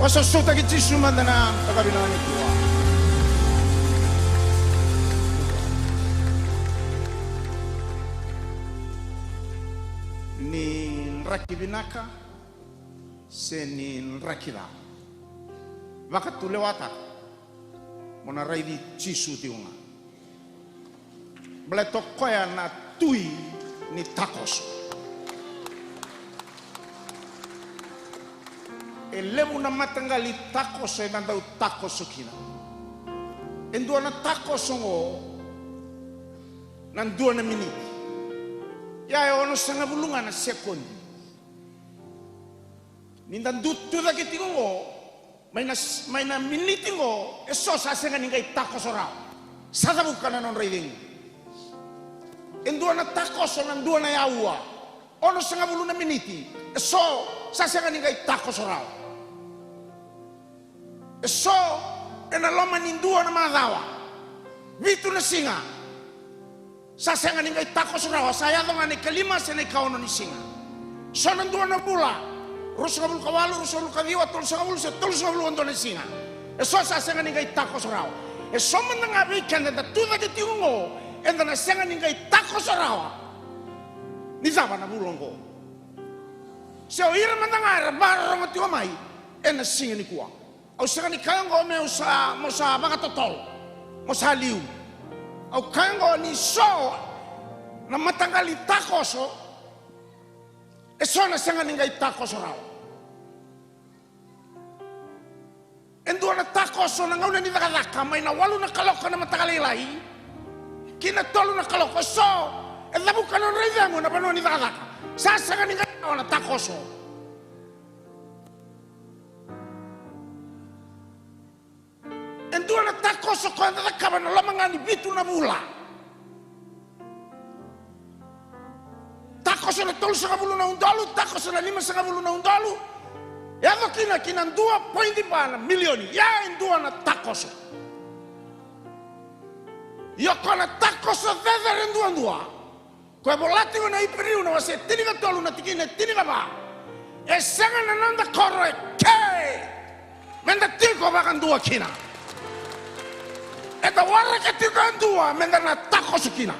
Vakasausautaki Jisu mada na yakavi nikua. Ni draki vinaka se ni draki ca, vakatulewataka mo na raici Jisu tiko ga. Baleta o koya na tui ni takoso. E levu na mataqali takoso eda dau takoso kina. E dua na takoso oqo na dua na miniti. Ia e onosagavulu ga na sekodi. Ni da tu cake tiko oqo, mai na, mai na miniti oqo, e so sa sega ni qai takoso rawa. Sa cavuka na nodra icegu. E dua na takoso na dua na aua. Onosagavulu na miniti. E so sa sega ni qai takoso rawa. E so ena loma ni dua na macawa. Vitu na siga. Sa sega ni qai takoso rawa, sa yaco ga na ikalima se na ikaono ni siga. So na dua na vula, ruasagavulu ka walu, ruasagavulu ka ciwa, tolusagavulu se tolusagavulu ka dua na siga. E so sa sega ni qai takoso rawa. E so mada ga vei keda eda tu cake tiko oqo, eda na sega ni qai takoso rawa. Ni cava na vula oqo? Se o ira mada ga era vakarorogo tiko mai ena siga nikua. Au sega ni kaya oqo meu sa, mo sa vakatotolo, mo sa liu. Au kaya oqo ni so na mataqali takoso, e so na sega ni qai takoso rawa. E dua na takoso na gauna ni cakacaka, mai na walu na kaloko na mataka lailai ki na tolu na kaloko, e so e cavuka na nodra icegu na vanua ni cakacaka. Sa sega ni qai rawa na takoso. E dua na takoso koya eda cakava na loma ga ni vitu na vula. Takoso na tolusagavulu na udolu, takoso na limasagavulu na udolu. Yaco kina ki na dua poidi va na milioni. Ia e dua na takoso. Ia o koya na takoso cecere duadua. Koya e vola tiko na Iperiu na wase tinikatolu na tikina e tinikava. E sega na noda koro e ke meda tiko vakadua kina. Eda waraka tiko e dua meda na takoso kina.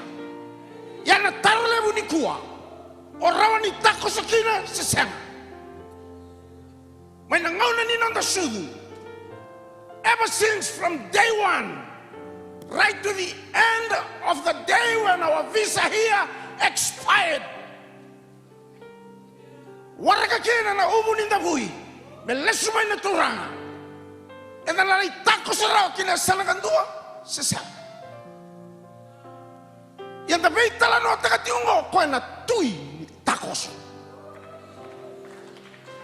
Ia na taro levu nikua, o rawa ni takoso kina se sega? Mai na gauna ni noda sucu, ever since from day one, right to the end of the day when our visa here expired. Waraka kina na uvu ni davui me lesu mai na Turaga. Eda na lai takoso rawa kina e sa na kadua se sega? Ia da veitalanoataka tiko oqo, koya na tui ni takoso.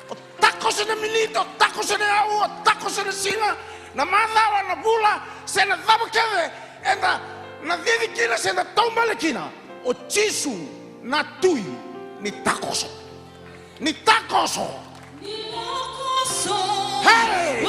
O takoso na miniti, o takoso na aua, o takoso na siga, na macawa, na vula, se na cava kece eda na cici kina se da taubale kina. O Jisu na tui ni takoso. Ni takoso. Hey!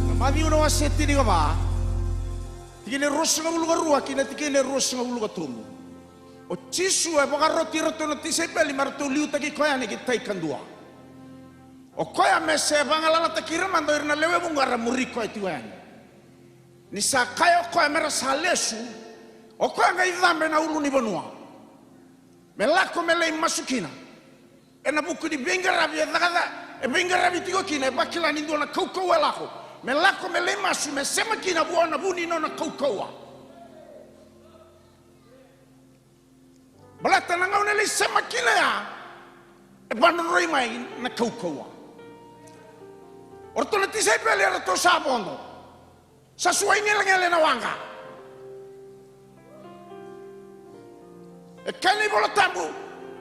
Na Maciu na wase tinikava, tikina e ruasagavulu ka rua ki na tikina e ruasagavulu ka tolu. O Jisu e vakaroti iratou na tisaipeli me ratou liutaki koya yani ki tai kadua. O koya me se vagalalataki ira mada o ira na lewe vuqa era muri koya tiko yani. Ni sa kaya o koya me ra sa lesu, o koya qai cabe na ulunivanua. Me lako me lai masu kina. Ena vuku ni veiqaravi e cakacaka, e veiqaravi tiko kina, e vakila ni dua na kaukauwa e lako. Me lako me lai masu, me sema kina vua na vu ni nona kaukauwa. Baleta na gauna e lai sema kina ya, e vanodroi mai na kaukauwa. O ratou na tisaipeli eratou sa vodo. Sa suai gelegele na waqa. E kaya na iVola Tabu,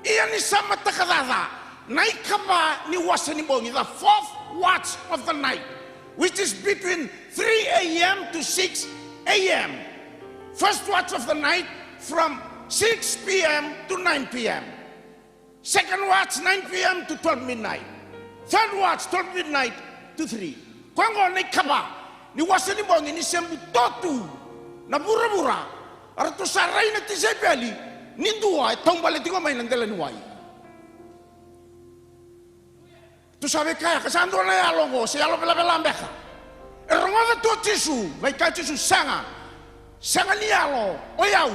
ia ni sa mataka caca, na ikava ni wasa ni bogi, the fourth watch of the night, which is between three a m to six a m. First watch of the night from six p m to nine p m. Second watch, nine p m to twelve midnight. Third watch, twelve midnight to three. Koya qo na ikava ni wasa ni bogi ni se buto tu na vuravura. Eratou sa rai na tisaipeli ni dua e taubale tiko mai na dela ni wai. Tu sa vei kaya, ka sa dua na yalo oqo, se yalo velavela beka. E rogoca tu o Jisu, qai kaya o Jisu, sega, sega ni yalo, o yau.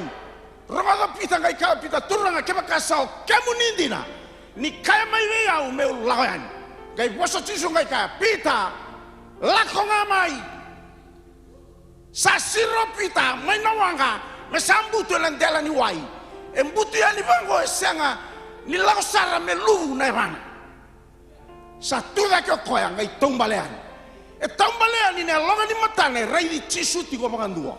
Rogoca o Pita, qai kaya o Pita, Turaga, kevaka sa o kemuni dina, ni kaya mai vei au meu lako yani. Qai vosa o Jisu, qai kaya, Pita, lako ga mai. Sa siro o Pita mai na waqa me sa butu ena dela ni wai. E butu yani vaqo, e sega ni lako sara me luvu na yavana. Sa tu cake o koya qai taubale yani. E taubale yani na yaloga ni matana e raici Jisu tiko vakadua.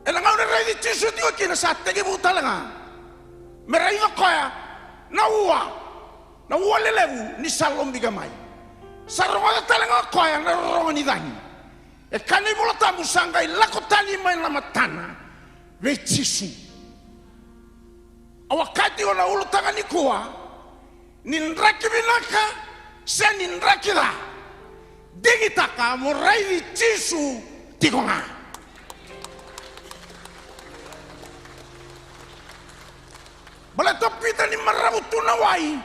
Ena gauna e raici Jisu tiko kina sa tekivu tale ga me raica o koya na ua, na ua lelevu ni sa lobika mai. Sa rogoca tale ga o koya na rorogo ni cagi. E kaya na iVola Tabu sa qai lako tani mai na matana vei Jisu. Au a kaya tiko na ulutaga nikua, ni draki vinaka se ni draki ca, digitaka mo raici Jisu tiko ga. Baleta o Pita ni maravu tu na wai,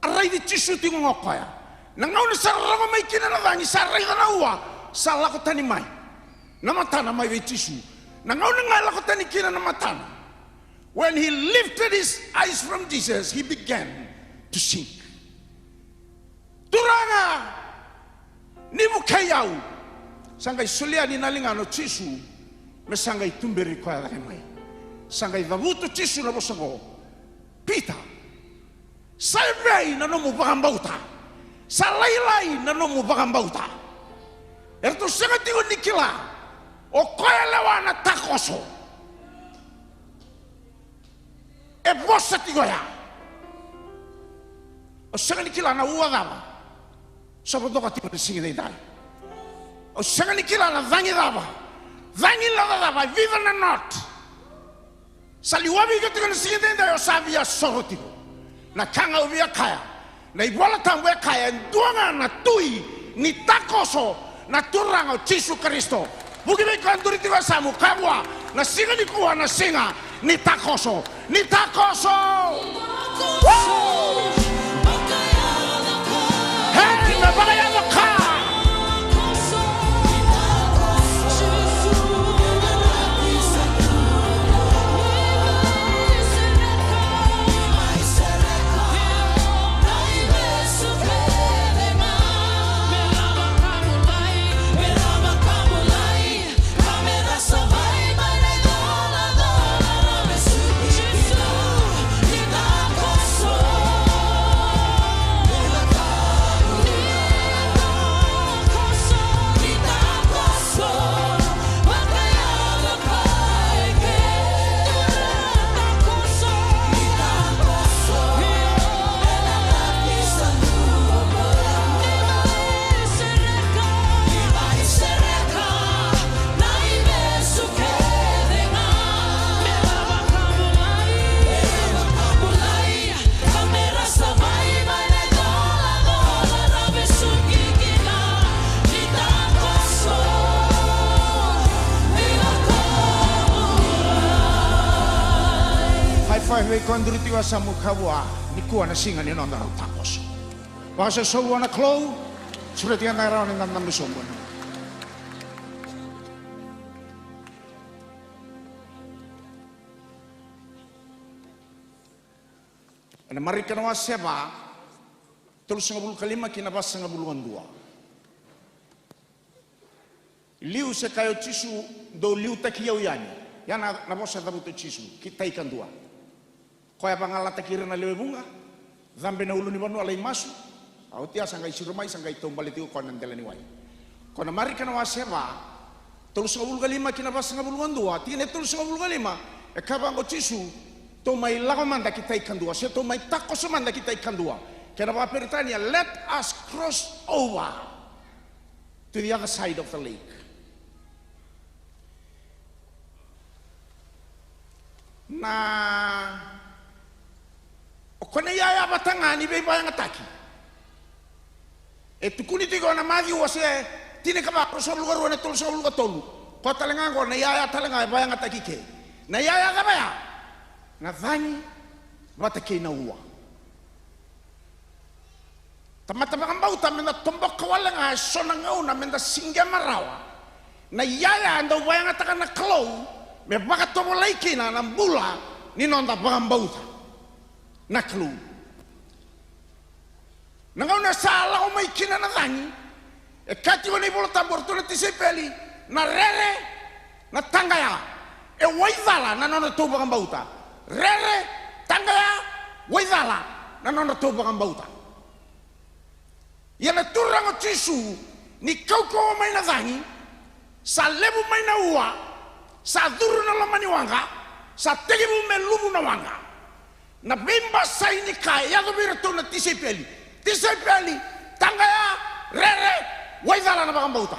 a raici Jisu tiko ga o koya. Na gauna sa rogo mai kina na cagi, sa raica na ua, sa lako tani mai na matana mai vei Jisu. Na gauna ga e lako tani kina na matana, when he lifted his eyes from Jesus, he began to sink. Turaga, ni vukei au. Sa qai solia yani na ligana o Jisu me sa qai tuberi koya cake mai. Sa qai cavuta o Jisu na vosa oqo, Pita, sa evei na nomu vakabauta? Sa lailai na nomu vakabauta. Eratou sega tiko ni kila o koya lewa na takoso. E vosa tiko ya. Au sega ni kila na ua cava sa vodoka tiko na siga edaidai. Au sega ni kila na cagi cava, cagi leca cava, e vica na not sa liwavi iko tiko na siga edaidai, o sa via soro tiko. Na ka ga au via kaya, na iVola Tabu e kaya e dua ga na tui ni takoso, na Turaga o Jisu Karisito. Vuki vei koya duri tiko e yasamu, kaya vua, na siga nikua na siga ni takoso, ni takoso. Hey, na vakayaco ka. Ko duri tiko sa mu ka vua, nikua na siga ni noda rau takoso. Vakasausau vua na Kalou, sureti ga na rawa ni da dabe sobu. Ena Marika na wase va, tolusagavulu ka lima ki na vasagavulu ka dua. Liu se kaya o Jisu, dou liutaki au yani. Ya na, na vosa cavuta o Jisu ki tai kadua. Koya vagalataki ira na lewe vuqa, cabe na ulunivanua lai masu. A oti ya sa qai siro mai, sa qai taubale tiko koya na dela ni wai. Ko na Marika na wase va, tolusagavulu ka lima ki na vasagavulu ka dua, tikina e tolusagavulu ka lima, e kaya vaqo o Jisu, tou mai lako mada ki tai kadua, se tou mai takoso mada ki tai kadua. Kena vakaperitania, let us cross over to the other side of the lake. Na, o koya na iyaya vata ga ni veivakayagataki. E tukuni tiko na Maciu wase tinikava, ruasagavulu ka rua, na tolusagavulu ka tolu. Koya tale ga oqo na iyaya tale ga e vakayagataki ke. Na iyaya cava ya? Na cagi vata kei na ua. Tamata vakabauta, meda toboka wale ga eso na gauna meda siqema rawa na iyaya e dau vakayagataka na Kalou me vakatovolei kina na bula ni noda vakabauta na Kalou. Na gauna sa lako mai kina na cagi, e kaya tiko na iVola Tabu o ratou na tisaipeli, na rere, na taqaya, e waicala na nodratou vakabauta. Rere, taqaya, waicala na nodratou vakabauta. Ia na Turaga o Jisu, ni kaukauwa mai na cagi, sa levu mai na ua, sa curu na loma ni waqa, sa tekivu me luvu na waqa. Na veibasai ni ka e yaco vei iratou na tisaipeli. Tisaipeli, taqaya, rere, waicala na vakabauta.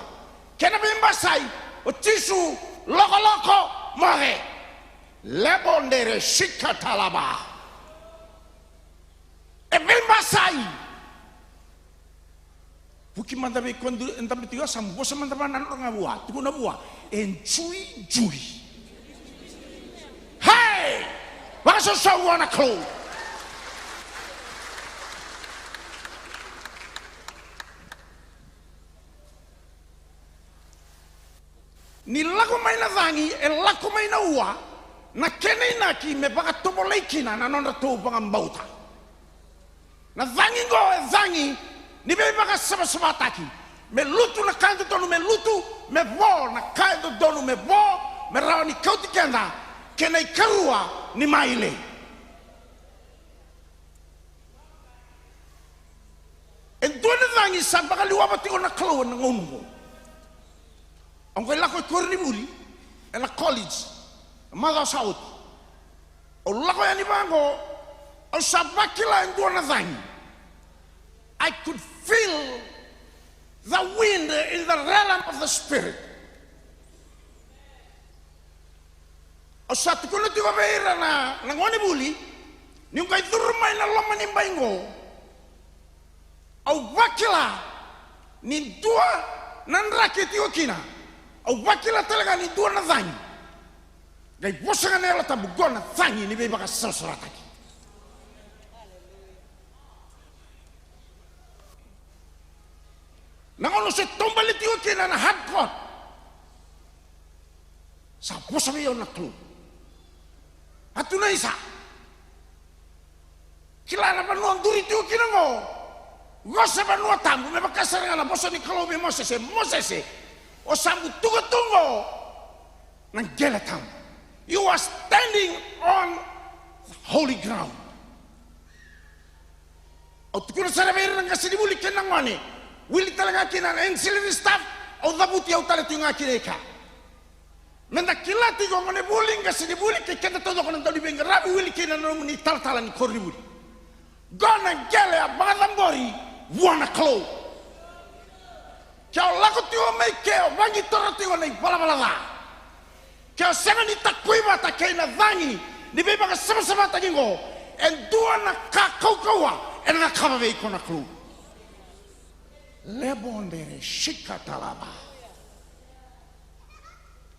Kena veibasai, o Jisu, lokoloko, moce. Lebodere sikatalaba. E veibasai. Vuki mada vei koya e dabe tiko, sa vosa mada vua na nodra ga vua, tukuna vua, e juijui. Hei! Vakasausau vua na Kalou. Ni lako mai na cagi, e lako mai na ua, na kena inaki me vakatovolei kina na nodratou vakabauta. Na cagi qo e cagi ni veivakasavasavataki. Me lutu na ka e dodonu me lutu, me vo na ka e dodonu me vo, me rawa ni kauti keda ki na ikarua ni maile. E dua na cagi sa vakaliwava tiko na Kalou ena gauna oqo. Au qai lako i koronivuli ena college na macawa sa oti. Au lako yani vaqo, au sa vakila e dua na cagi. I could feel the wind in the realm of the spirit. Au sa tukuna tiko vei ira na, na gonevuli, niu qai curu mai na loma ni bai qo, au vakila ni dua na draki e tiko kina. Au vakila tale ga ni dua na cagi. Qai vosa ga na Yalo Tabu, qo na cagi ni veivakasavasavataki. Na gauna au se taubale tiko kina na hard court, sa vosa vei au na Kalou. Atu na isa. Kila na vanua o duri tiko kina qo. Qo se vanua tabu, me vaka sara ga na vosa ni Kalou vei Mosese. Mosese, o sa butuka tu qo na qele tabu. You are standing on holy ground. Au tukuna sara vei ira na qasenivuli kei na gone, wili tale ga kina na ancillary staff, au cavuti au tale tiko ga kina i kea. Meda kila tiko, gonevuli, qasenivuli kei keda taucoko na dauniveiqaravi, wili kina na nomuni talatala ni koronivuli. Qo na qele a vakacabori vua na Kalou. Ke o lako tiko mai ke, o vaqitora tiko na ivalavala ca. Ke o sega ni takui vata kei na cagi ni veivakasavasavataki qo, e dua na ka kaukauwa ena cakava vei iko na Kalou. Lebodere sikatalaba.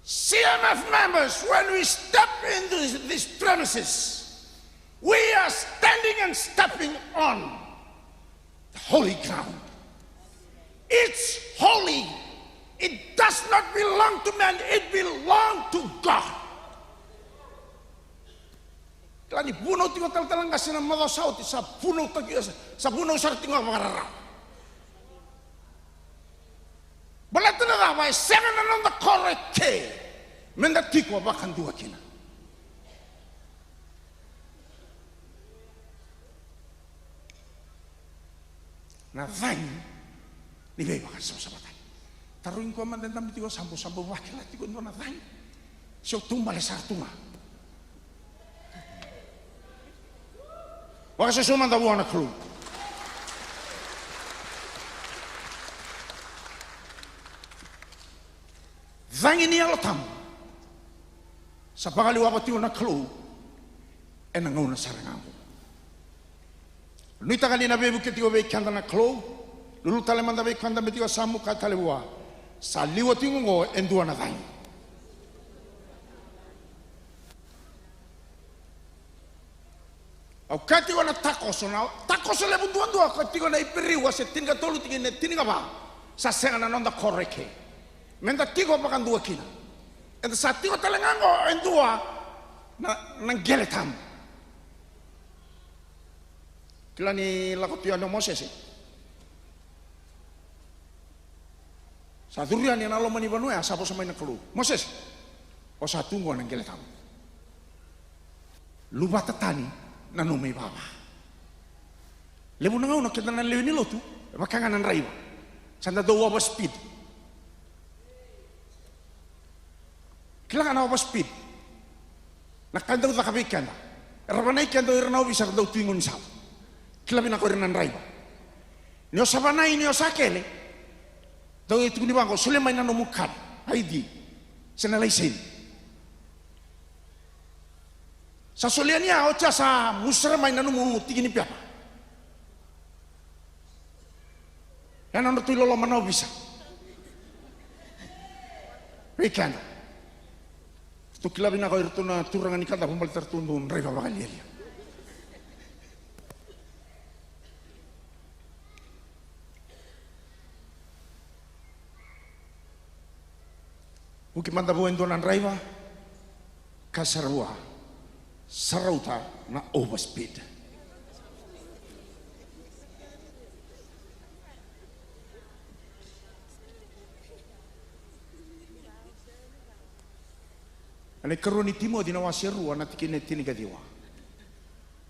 C M F members, when we step into this, these premises, We are standing and stepping on the holy ground. It's holy. It does not belong to man, it belong to God. Kila ni vunau tiko talatala qase na macawa sa oti, sa vunau tiko, sa, sa vunau sara tiko ga vakararau. Baleta na cava? E sega na noda koro eke meda tiko vakadua kina. Na cagi ni veivakasavasavataki. Tarogi koya mada e dabe tiko, sa bau, sa bau vakila tiko e dua na cagi? Se o taubale sara tu ga. Vakasusu mada vua na Kalou. Cagi ni Yalo Tabu sa vakaliwava tiko na Kalou ena gauna sara ga oqo. Nuitaka ni na veivuke tiko vei keda na Kalou. Lulu tale mada vei koya e dabe tiko, sa muka tale vua. Sa liwa tiko oqo e dua na cagi. Au kaya tiko na takoso, na takoso levu duadua, ka tiko na Iperiu wase tinikatolu tikina e tinikava. Sa sega na noda koro eke meda tiko vakadua kina. Eda sa tiko tale ga oqo e dua na, na qele tabu. Kila ni lako tu yani o Mosese. Sa curu yani ena loma ni vanua ya, sa vosa mai na Kalou, "Mosese, o sa tu oqo ena qele tabu. Luvata tani na nomu ivava." Levu na gauna keda na lewe ni lotu e vaka ga na draiva, sa da dau overspeed. Kila ga na overspeed. Na ka e dau caka vei keda, era vanai keda o ira na ovisa, era dau tu i gaunisala. Kila vinaka o ira na draiva. Ni o sa vanai, ni o sa kele, dau e tukuni vaqo, "Solia mai na nomu card, I D, se na laiseni." Sa solia ni ya, oti ya sa musu sara mai na nomu tiki ni pepa. E na nodratou iloloma na ovisa. Vei keda, ratou kila vinaka o iratou na turaga ni Kadavu, baleta ratou dau draiva vakalialia. Vuki mada vua e dua na draiva, kaya sara vua, "Sa rauta na overspeed." Ena ikarua ni Timoci na wase rua na tikina e tinikaciwa.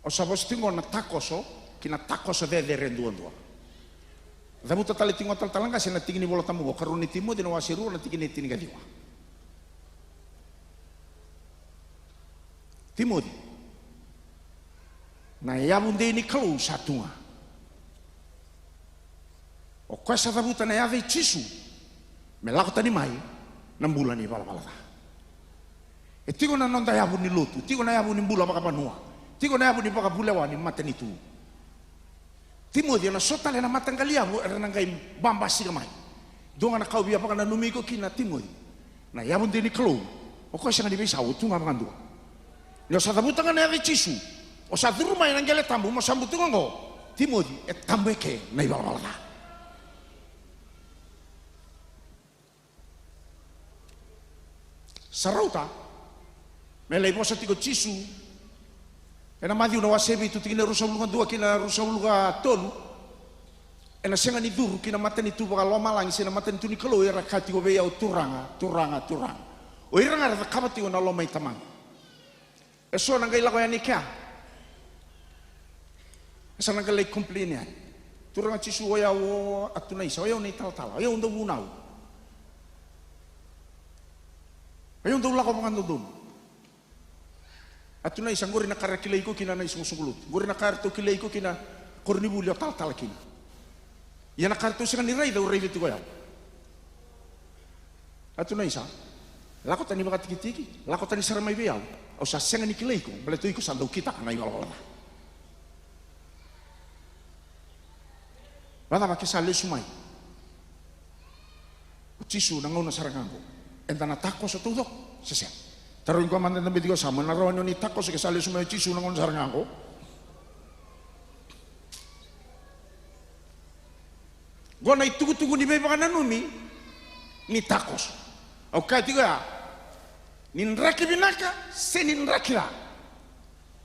O sa vosa tiko na takoso ki na takoso cecere duadua. Cavuta tale tiko talatala qase na tiki ni Vola Tabu qo, karua ni Timoci na wase rua na tikina e tinikaciwa. Timoci, na yavu dei ni Kalou sa tu ga. O koya sa cavuta na yaca i Jisu me lako tani mai na bula ni valavala ca. E tiko na noda yavu ni lotu, tiko na yavu ni bula vakavanua, tiko na yavu ni vakavulewa ni matanitu. Timoci, ena so tale na mataqali yavu era na qai babasika mai. Dua ga na ka au via vakananumi iko kina, Timoci, na yavu dei ni Kalou, o koya sega ni veisau, o tu ga vakadua. Ni o sa cavuta ga na yaca i Jisu, o sa curu mai na qele tabu, mo sa butuka oqo, Timoci, e tabu eke na ivalavala ca. Sa rauta me lai vosa tiko Jisu ena Maciu na wase vitu, tikina e ruasagavulu ka dua ki na ruasagavulu ka tolu. Ena sega ni curu ki na matanitu vakalomalagi se na matanitu ni Kalou era kaya tiko vei au, "Turaga, Turaga, Turaga." O ira ga era cakava tiko na loma i Tamaqu. E so na qai lako yani kea, e sa na qai lai complain yani. "Turaga Jisu, o yau o Atunaisa, o yau na italatala, o yau dau vunau, o yau dau lako vakadodonu. Atunaisa, qori na ka era kilai iko kina na isoqosoqo lotu, qori na ka eratou kilai iko kina koronivuli, o talatala kina. Ia na ka eratou sega ni raica, au raica tiko o yau. Atunaisa, lako tani vakatikitiki, lako tani sara mai vei au. Au sa sega ni kilai iko, baleta o iko sa dau kitaka na ivalavala ca." Vakacava ke sa lesu mai o Jisu na gauna sara ga oqo? Eda na takoso taucoko se sega? Tarogi koya mada e dabe tiko, "Sa mo na rawa ni o ni takoso ke sa lesu mai o Jisu na gauna sara ga oqo?" Qo na itukutuku ni veivakananumi ni takoso. Au kaya tiko ya, ni draki vinaka se ni draki ca,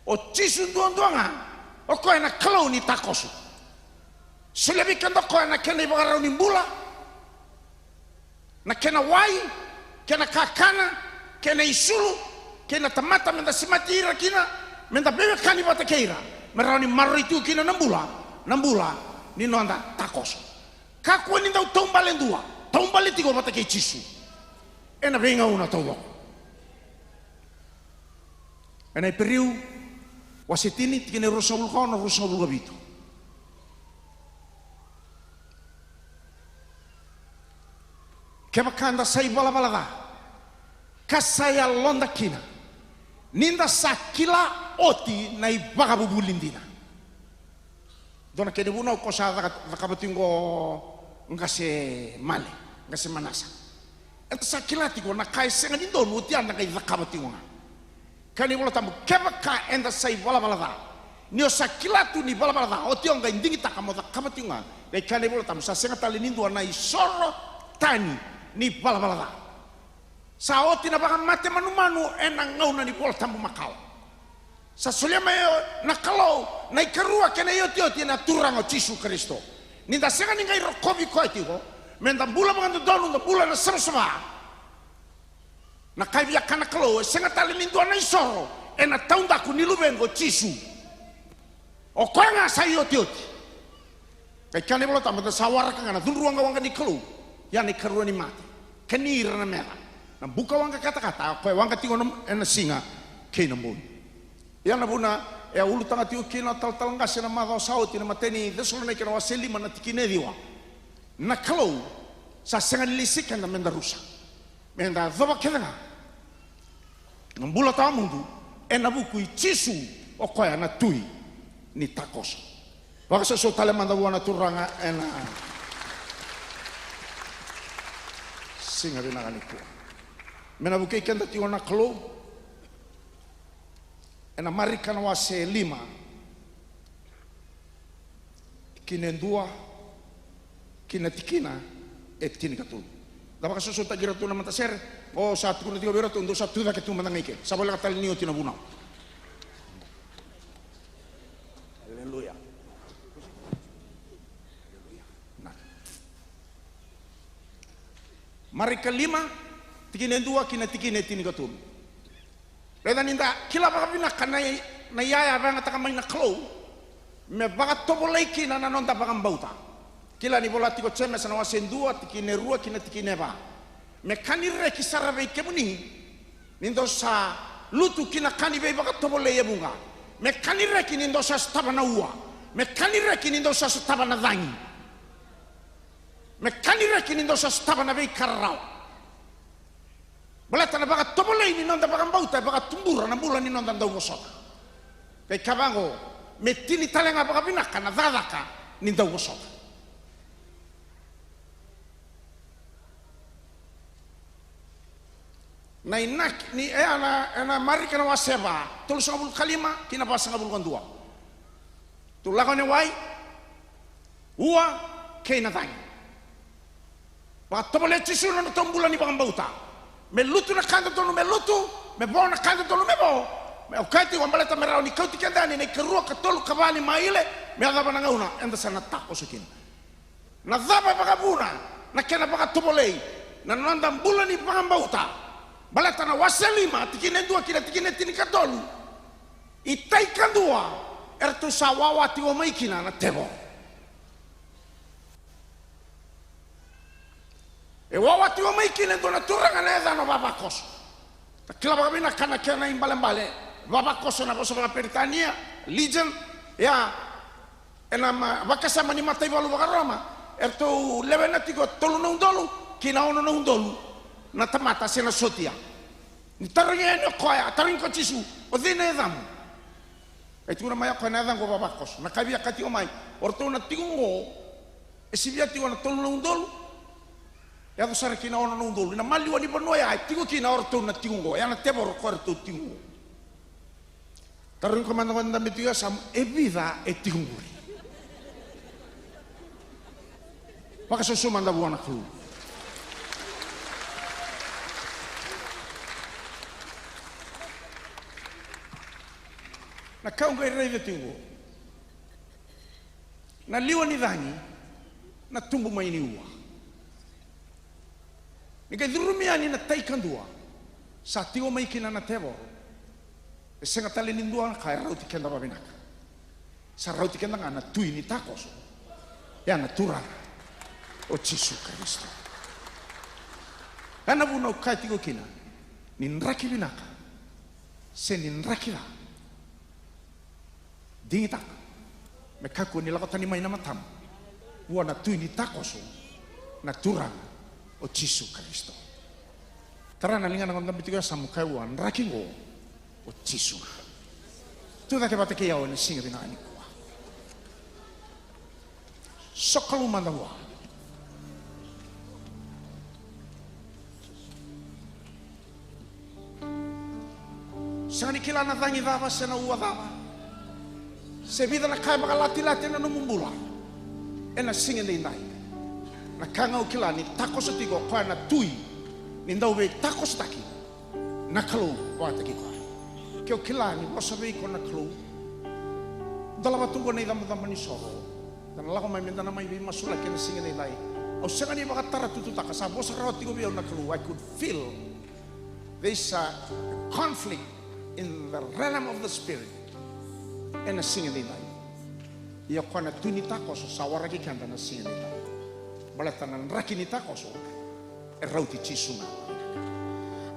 o Jisu duadua ga, o koya na Kalou ni takoso. Solia vei keda o koya na kena ivakarau ni bula, na kena wai, kena kakana, kena isulu, kei na tamata meda semati ira kina, meda veiwekani vata kei ira, me rawa ni maroroi tiko kina na bula, na bula ni noda takoso. Kakua ni dau taubale dua, taubale tiko vata kei Jisu ena veigauna taucoko. Ena Iperiu wase tini, tikina e ruasagavulu ka ono, ruasagavulu ka vitu. Kevaka da sa ivalavala ca, ka sa yaloda kina ni da sa kila oti na ivakavuvuli dina. Dua na kena ivunau ko sa caka, cakava tiko qo, qase Male, qase Manasa. Eda sa kila tiko na ka e sega ni donu oti, eda qai cakava tiko ga. Kaya na iVola Tabu, kevaka eda sa ivalavala ca, ni o sa kila tu ni valavala ca, oti o qai digitaka mo cakava tiko ga. Qai kaya na iVola Tabu, sa sega tale ni dua na isoro tani ni valavala ca. Sa oti na vakamate manumanu ena gauna ni Vola Tabu makawa. Sa solia mai na Kalou na ikarua kei na iotioti, na Turaga o Jisu Karisito. Ni da sega ni qai rokovi koya tiko, meda bula vakadodonu, da bula ena savasava, na ka e via kaya na Kalou, e sega tale ni dua na isoro ena taudaku ni luvequ o Jisu. O koya ga sa iotioti. Qai kaya na iVola Tabu, da sa waraka ga na cudru waqawaqa ni Kalou, ia na ikarua ni mate, kani ira na meca, na buka waqa katakata, o koya e waqa tiko na, ena siga kei na bogi. Ia na vuna e a ulutaga tiko kina o talatala qase na macawa sa oti, na imatai ni Cesalonaika na wase lima na tikina e ciwa. Na Kalou sa sega ni lesi keda meda rusa, meda yacova kece ga na bula tawamudu ena vuku i Jisu, o koya na Tui ni takoso. Vakasausau tale mada vua na Turaga ena siga vinaka nikua. Me na vukei keda tiko na Kalou ena Marika na wase lima, tikina e dua ki na tikina e tinikatolu. Da vakasausautaki iratou na matasere. O sa tukuna tiko vei iratou, dou sa tu cake tu mada ga i ke. Sa voleka tale ni oti na vunau. Aleluya. Aleluya. Na Marika lima, tikina e dua ki na tikina e tinikatolu. Raica ni da kila vakavinaka na i, na iyaya e vakayagataka mai na Kalou me vakatovolei kina na noda vakabauta. Kila ni vola tiko o Jemesa na wase dua, tikina e rua ki na tikina e va. Me ka ni reki sara vei kemuni ni dou sa lutu ki na ka ni veivakatovolei e vuqa. Me ka ni reki ni dou sa sotava na ua. Me ka ni reki ni dou sa sotava na cagi. Me ka ni reki ni dou sa sotava na veika rarawa. Baleta na vakatovolei ni noda vakabauta e vakatubura na bula ni noda dauvosota. Qai kaya vaqo, me tini tale ga vakavinaka na cakacaka ni dauvosota. Na inaki ni, e, ena, ena Marika na wase va, tolusagavulu ka lima ki na vasagavulu ka dua. Tou lako ena wai, ua kei na cagi. Vakatovolei Jisu na nodratou bula ni vakabauta. Me lutu na ka dodonu me lutu, me vo na ka dodonu me vo. Me o kaya tiko baleta me rawa ni kauti keda yani na ikarua, ka tolu, ka va ni maile, me yacova na gauna eda sa na takoso kina. Na cava e vakavuna na kena vakatovolei na noda bula ni vakabauta? Baleta na wase lima, tikina e dua ki na tikina e tinikatolu. I tai kadua eratou sa wawa tiko mai kina na tevoro. E wawa tiko mai kina e dua na turaga na yacana o Vavakoso. Na kila vakavinaka na kena ibalebale, Vavakoso na vosa vakaperitania, legion, ia ena ma, vakasama ni mataivalu vakaRoma, eratou lewena tiko tolu na udolu ki na ono na udolu na tamata se na sotia. Ni tarogi yani o koya, a tarogi ko Jisu, o cei na yacamu? E tukuna mai o koya, na yacaqu o Vavakoso. Na ka e via kaya tiko mai, o ratou na tiko oqo e sivia tiko na tolu na udolu, e yaco sara ki na ono na udolu. Ena maliwa ni vanua ya e tiko kina o ratou na tiko oqo, ya na tevoro ko ratou tiko oqo. Tarogi koya mada ga o dabe tiko e yasamu, e vica e tiko qori? Vakasusu mada vua na Kalou. Na ka au qai raica tiko, na liwa ni cagi na tubu mai ni ua. Ni qai curumi yani na tai kadua, sa tiko mai kina na tevoro. E sega tale ni dua na ka e rauti keda vavinaka. Sa rauti keda ga na Tui ni takoso, ya na Turaga o Jisu Karisito. Ya na vuna au kaya tiko kina, ni draki vinaka se ni draki ca, digitaka me kakua ni lako tani mai na matamu, vua na Tui ni takoso, na Turaga o Jisu Karisito. Tara na ligana ko dabe tiko e yasamu, kaya vua, draki qo o Jisu ga. Tu cake vata kei au ena siga vinaka nikua. Sokalou mada vua. Sega ni kila na cagi cava se na ua cava, se vica na ka e vakalatilati ena nomu bula ena siga edaidai. Na ka ga au kila, ni takoso tiko o koya na Tui ni Dauveitakosotaki, na Kalou vakataki koya. Ke o kila ni vosa vei iko na Kalou, dolava tu qo na icabocabo ni soro, da na lako mai meda na mai veimasulaki ena siga edaidai. Au sega ni vakataratututaka, sa vosa rawa tiko vei au na Kalou. I could feel there is a conflict in the realm of the spirit ena siga edaidai. Ia o koya na Tui ni takoso sa waraki keda na siga edaidai. Baleta na draki ni takoso e rauti Jisu ga.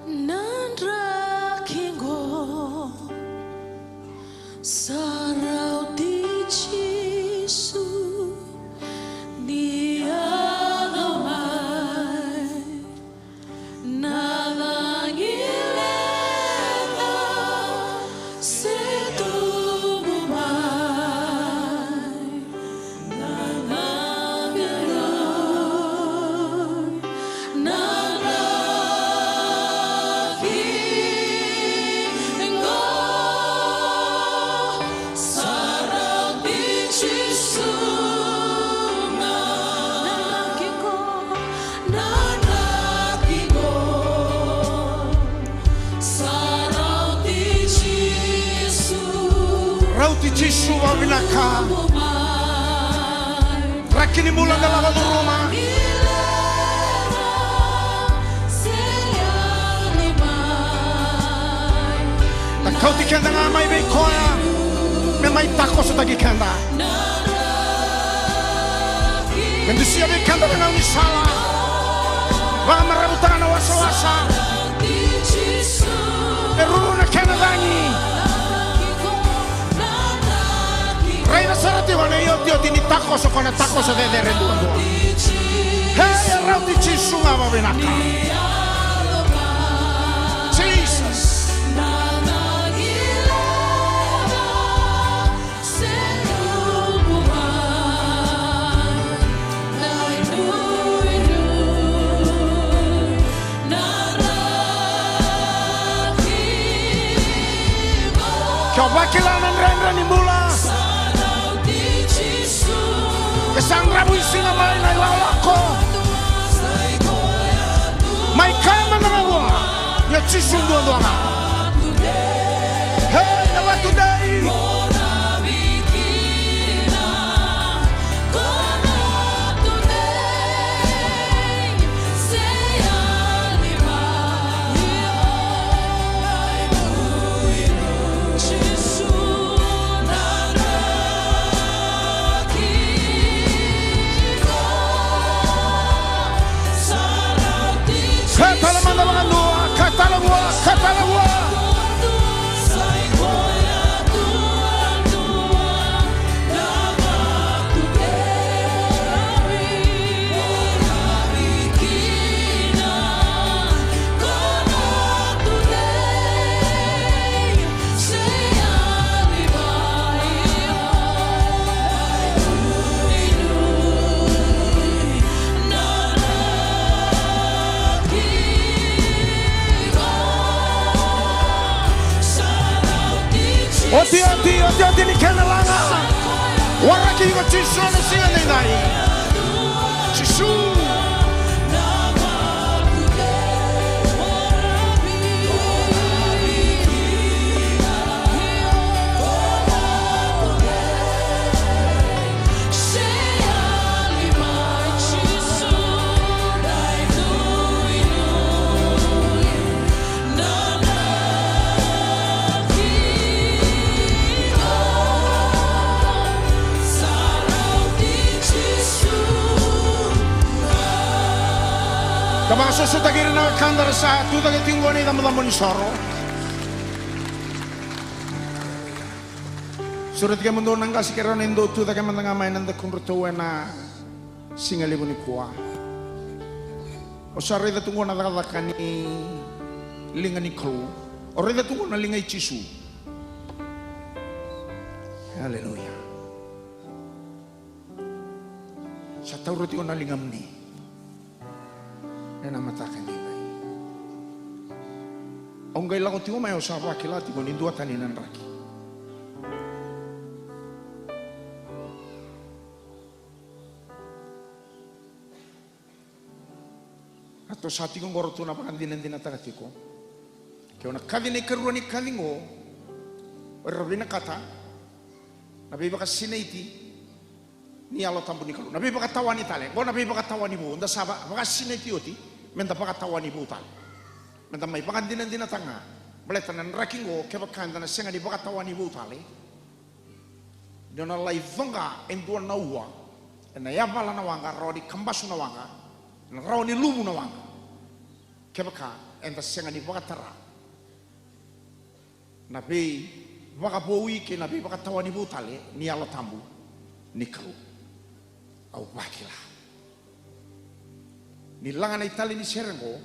Na draki qo sa rauti Jisu, ni yaco mai na cagi levu se tubu mai. Rauti Jisu vakavinaka. Draki ni bula da lako curuma. Da kauti keda ga mai vei koya me mai takosotaki keda. Me dusia vei keda na gaunisala. Vakamaravutaka na wasawasa. Me ruru na kena cagi. Raica sara tiko na iotioti ni takoso, ko na takoso cecere duadua. Hei, e rauti Jisu ga vakavinaka. Jesus. Ke o vakila na dredre ni bula, ke sa dravuisiga mai na ilakolako, mai kaya mada ga vua, ia Jisu duadua ga. Hei, na vatu dei. Ka tale mada vakadua, ka tale vua, ka tale vua. Oti, oti, oti, oti ni kena laga. Waraki iko Jisu ena siga edaidai. Jisu Da vakasosotaki ira na wekada ra sa tu cake tiko qo ena icabocabo ni soro. Sureti kemudou na qase ke rawa ni dou tu cake mada ga mai na dakudratou ena siga levu nikua. O sa raica tu qo na cakacaka ni liga ni Kalou. O raica tu qo na liga i Jisu. Aleluya. Sa taura tiko na ligamuni ena mataka ni mai. Au qai lako tiko mai, au sa vakila tiko ni duatani na draki. A tosa tiko qo, ratou na vakadinadinataka tiko. Ke o na kaci na ikarua ni kaci qo, o ira vinakata na veivakasinaiti ni Yalo Tabu ni Kalou. Na veivakatawani tale, qo na veivakatawani vou, da sa va-, vakasinaiti oti, meda vakatawani vou tale. Meda mai vakadinadinataka ga, baleta na draki qo, kevaka eda na sega ni vakatawani vou tale, ni o na lai coqa e dua na ua, ena yavala na waqa, rawa ni kabasu na waqa, ena rawa ni luvu na waqa. Kevaka eda sega ni vakatara na veivakavoui kei na veivakatawani vou tale ni Yalo Tabu ni Kalou. Au vakila ni laga na itali ni sere qo,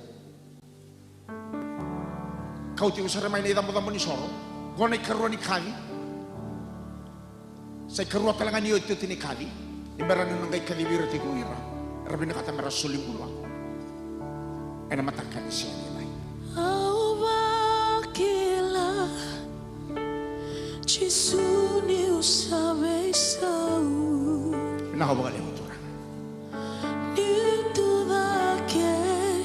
kau tiko sara mai na icabocabo ni soro, qo na ikarua ni kaci. Sa ikarua tale ga ni iotioti ni kaci, ni bera ni na qai kacivi ira tiko ira era vinakata mera soli bula ena mataka ni siga ni mai. Au vakila Jisu niu sa veisau. Vinaka vakalevu Turaga.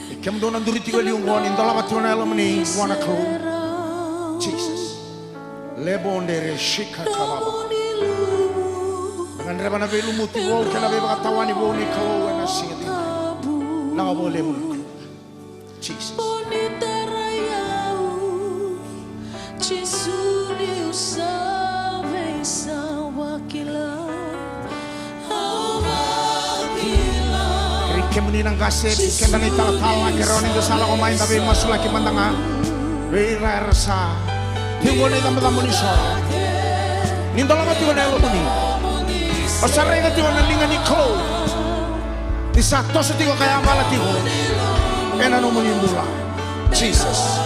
Ni kemudou na duri tiko e liu qo, ni dolava tiko na yalomuni vua na Kalou. Jesus. Lebo ndere shika kavava. Gadreva na veilumuti vou kei na veivakatawani vou ni Kalou ena siga ni mai. Vinaka vakalevu na Kalou. Jesus. Jisu niu sa veisau, au vakila, au vakila. Kei kemuni na qase, keda na italatala, ke rawa ni da sa lako mai da veimasulaki mada ga vei ira era sa tiko na icabocabo ni soro. Ni dolava tiko na yalomuni. O sa raica tiko na liga ni Kalou. Ni sa toso tiko ka yavala tiko ena nomuni bula. Jesus.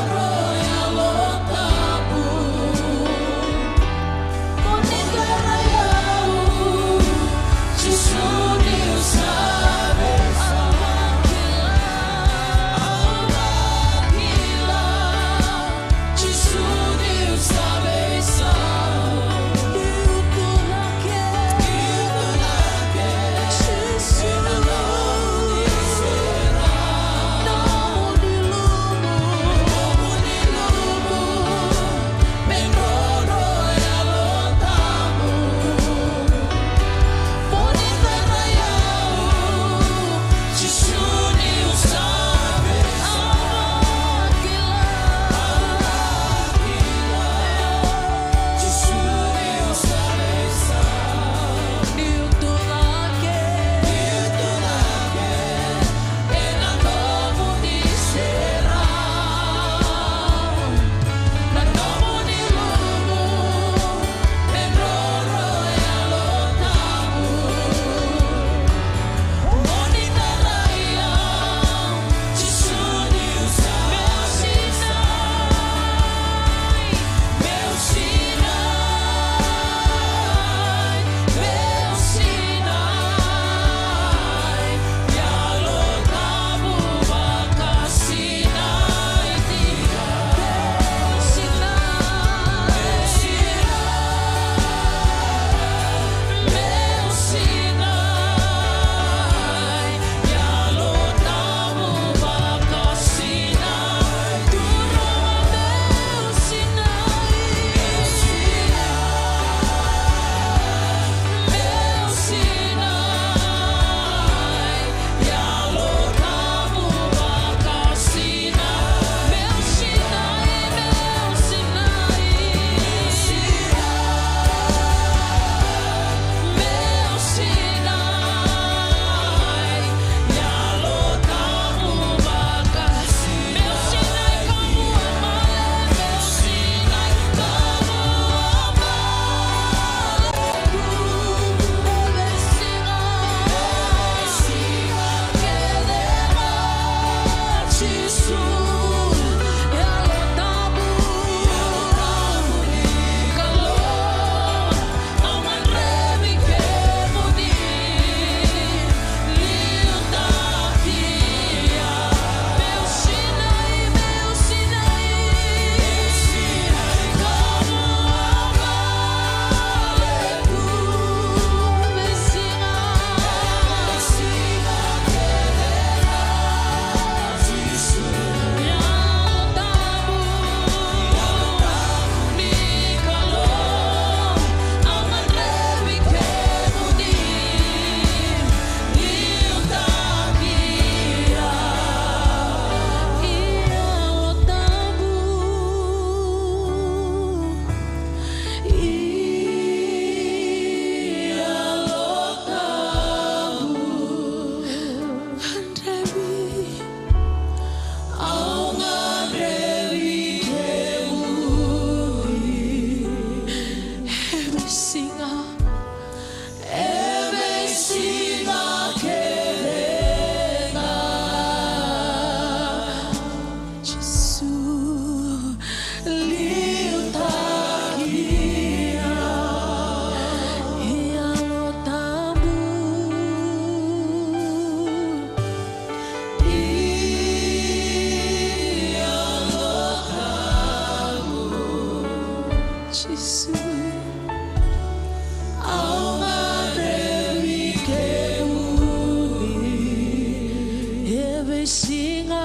Siga.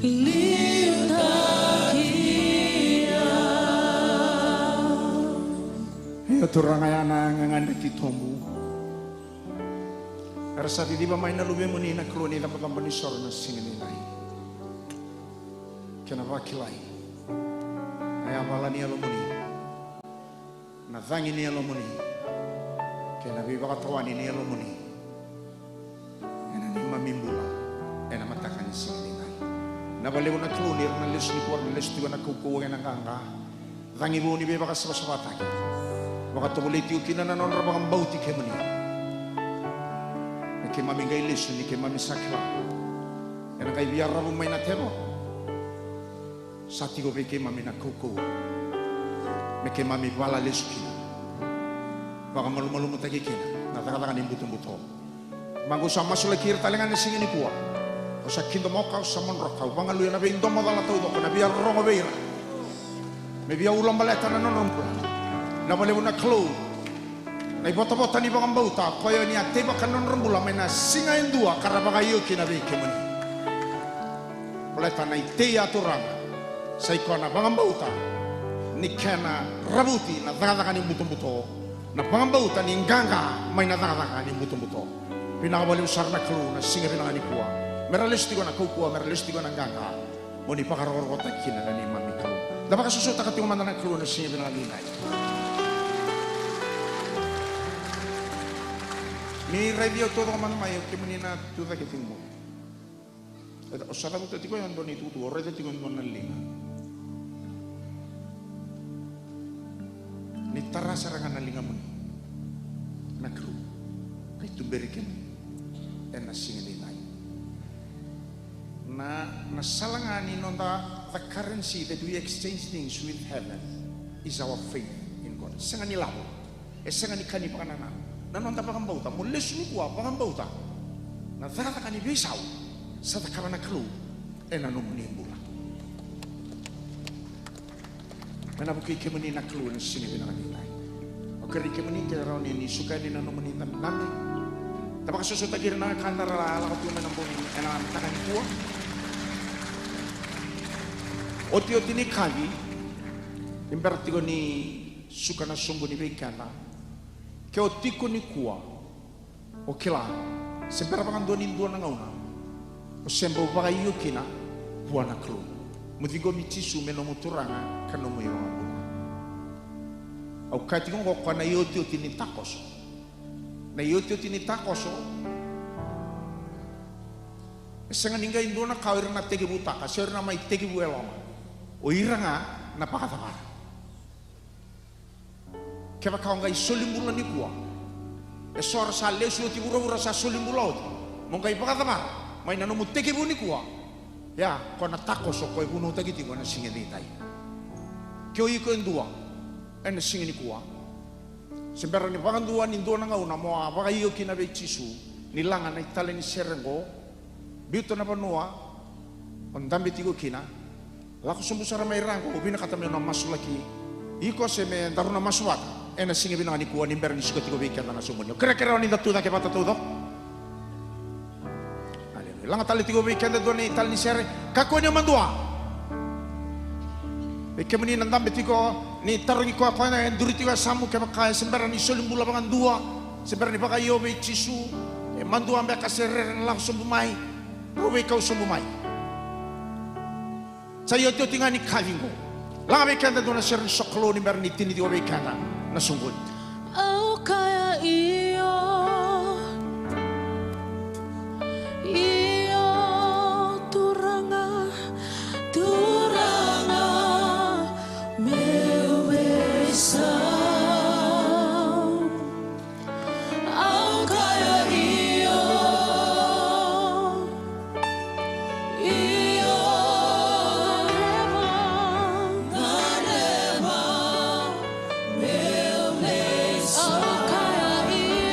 Liutaki au. Io Turaga, ya na gagadre titobu. Era sa ciciva mai na luvemuni na Kalou ni cabocabo ni soro na siga ni nai. Kena vakilai na yavala ni yalomuni, na cagi ni yalomuni, kei na veivakatawani ni yalomuni ena neimami bula ena mataka ni siga ni nai. Na vakalevu na Kalou ni ra na lesu nikua, ra na lesu tiko na kaukauwa kei na qaqa. Cagi vou ni veivakasavasavataki. Vakatovolei tiko kina na nodra vakabauti kemuni. Me keimami qai lesu ni keimami sa kila ena qai via ravu mai na tevoro. Sa tiko vei keimami na kaukauwa me keimami vala lesu kina, vakamalumalumutaki kina na cakacaka ni butobuto. Maqu sa masulaki ira tale ga na siga nikua. Au sa kidomoka, au sa modroka, au vagaluya na veidomocala taucoko na via rorogo vei ira, me via ulabaleta na nodra bula. Na vakalevu na Kalou, na ivotavota ni vakabauta koya ni a teivaka na nodra bula mai na siga e dua ka ra vakaio kina vei kemuni. Baleta na itei, a Turaga, sa i koya na vakabauta ni kena ravuti na cakacaka ni butobuto, na vakabauta ni qaqa mai na cakacaka ni butobuto. Vinaka vakalevu sara na Kalou na siga vinaka nikua. Me ra lesu tiko na kaukauwa, me ra lesu tiko na qaqa, mo ni vakarokorokotaki kina na neimami Kalou. Da vakasosomitaka tiko mada na Kalou na siga vinaka ni nai. Ni raici au taucoko mada mai, o kemuni na tucake tiko mai. Au sa cavuta tiko e dua na itukutuku, au raica tiko e dua na liga. Ni tara sara ga na ligamuni na Kalou, qai tuberi kemuni ena siga ni nai. Na, na sala ga ni noda, the currency that we exchange things with heaven is our faith in God. Sega ni lavo. E sega ni ka ni vakanananu. Na noda vakabauta, mo lesu nikua vakabauta na cakacaka ni veisau sa cakava na Kalou ena nomuni bula. Me na vukei kemuni na Kalou ena siga vinaka ni nai. Au kerei kemuni ke rawa ni suka yani na nomuni dabedabe. Da vakasosomitaki ira na wekada ra lako tiko mai na bogi ena mataka nikua. Otioti ni kaci, ni bera tiko ni suka na soqoni vei keda. Ke o tiko nikua, o kila, se bera vakadua ni dua na gauna o se bau vakaio kina vua na Kalou, mo ciqomi Jisu me nomu Turaga ka nomu iVakabula. Au kaya tiko oqo, koya na iotioti ni takoso. Na iotioti ni takoso e sega ni qai dua na ka o ira na tekivutaka se o ira na mai tekivu e loma. O ira ga na vakacavara. Kevaka o qai soli bula nikua, eso era sa lesu oti vuravura, sa soli bula oti, mo qai vakacavara mai na nomu tekivu nikua, ia, koya na takoso koya e vunautaki tiko ena siga edaidai. Ke o iko e dua ena siga nikua, se bera ni vakadua ni dua na gauna mo a vakaio kina vei Jisu, ni laga na itale ni sere oqo, biuta na vanua o dabe tiko kina, lako sobu sara mai ra oqo, au vinakata meu na masulaki iko se me daru na masu vata ena siga vinaka nikua ni bera ni suka tiko vei keda na soqoni. Au kerekere rawa ni da tu cake vata taucoko. Aleluya. Laga tale tiko vei keda e dua na itale ni sere. Kakua ni o madua. Vei kemuni na dabe tiko, ni tarogi koya, koya e duri tiko e yasamu, kevaka e se bera ni soli bula vakadua, se bera ni vakaio vei Jisu, e madua beka se rere na lako sobu mai, rau veikau sobu mai. Sa iotioti ga ni kaci oqo. Laga vei keda e dua na sere ni sokalou ni bera ni tini tiko vei keda na soqoni. Au kaya io, io, Turaga, Turaga, meu veisau. Au kaya io, io, gadreva meu veisau. Au kaya io.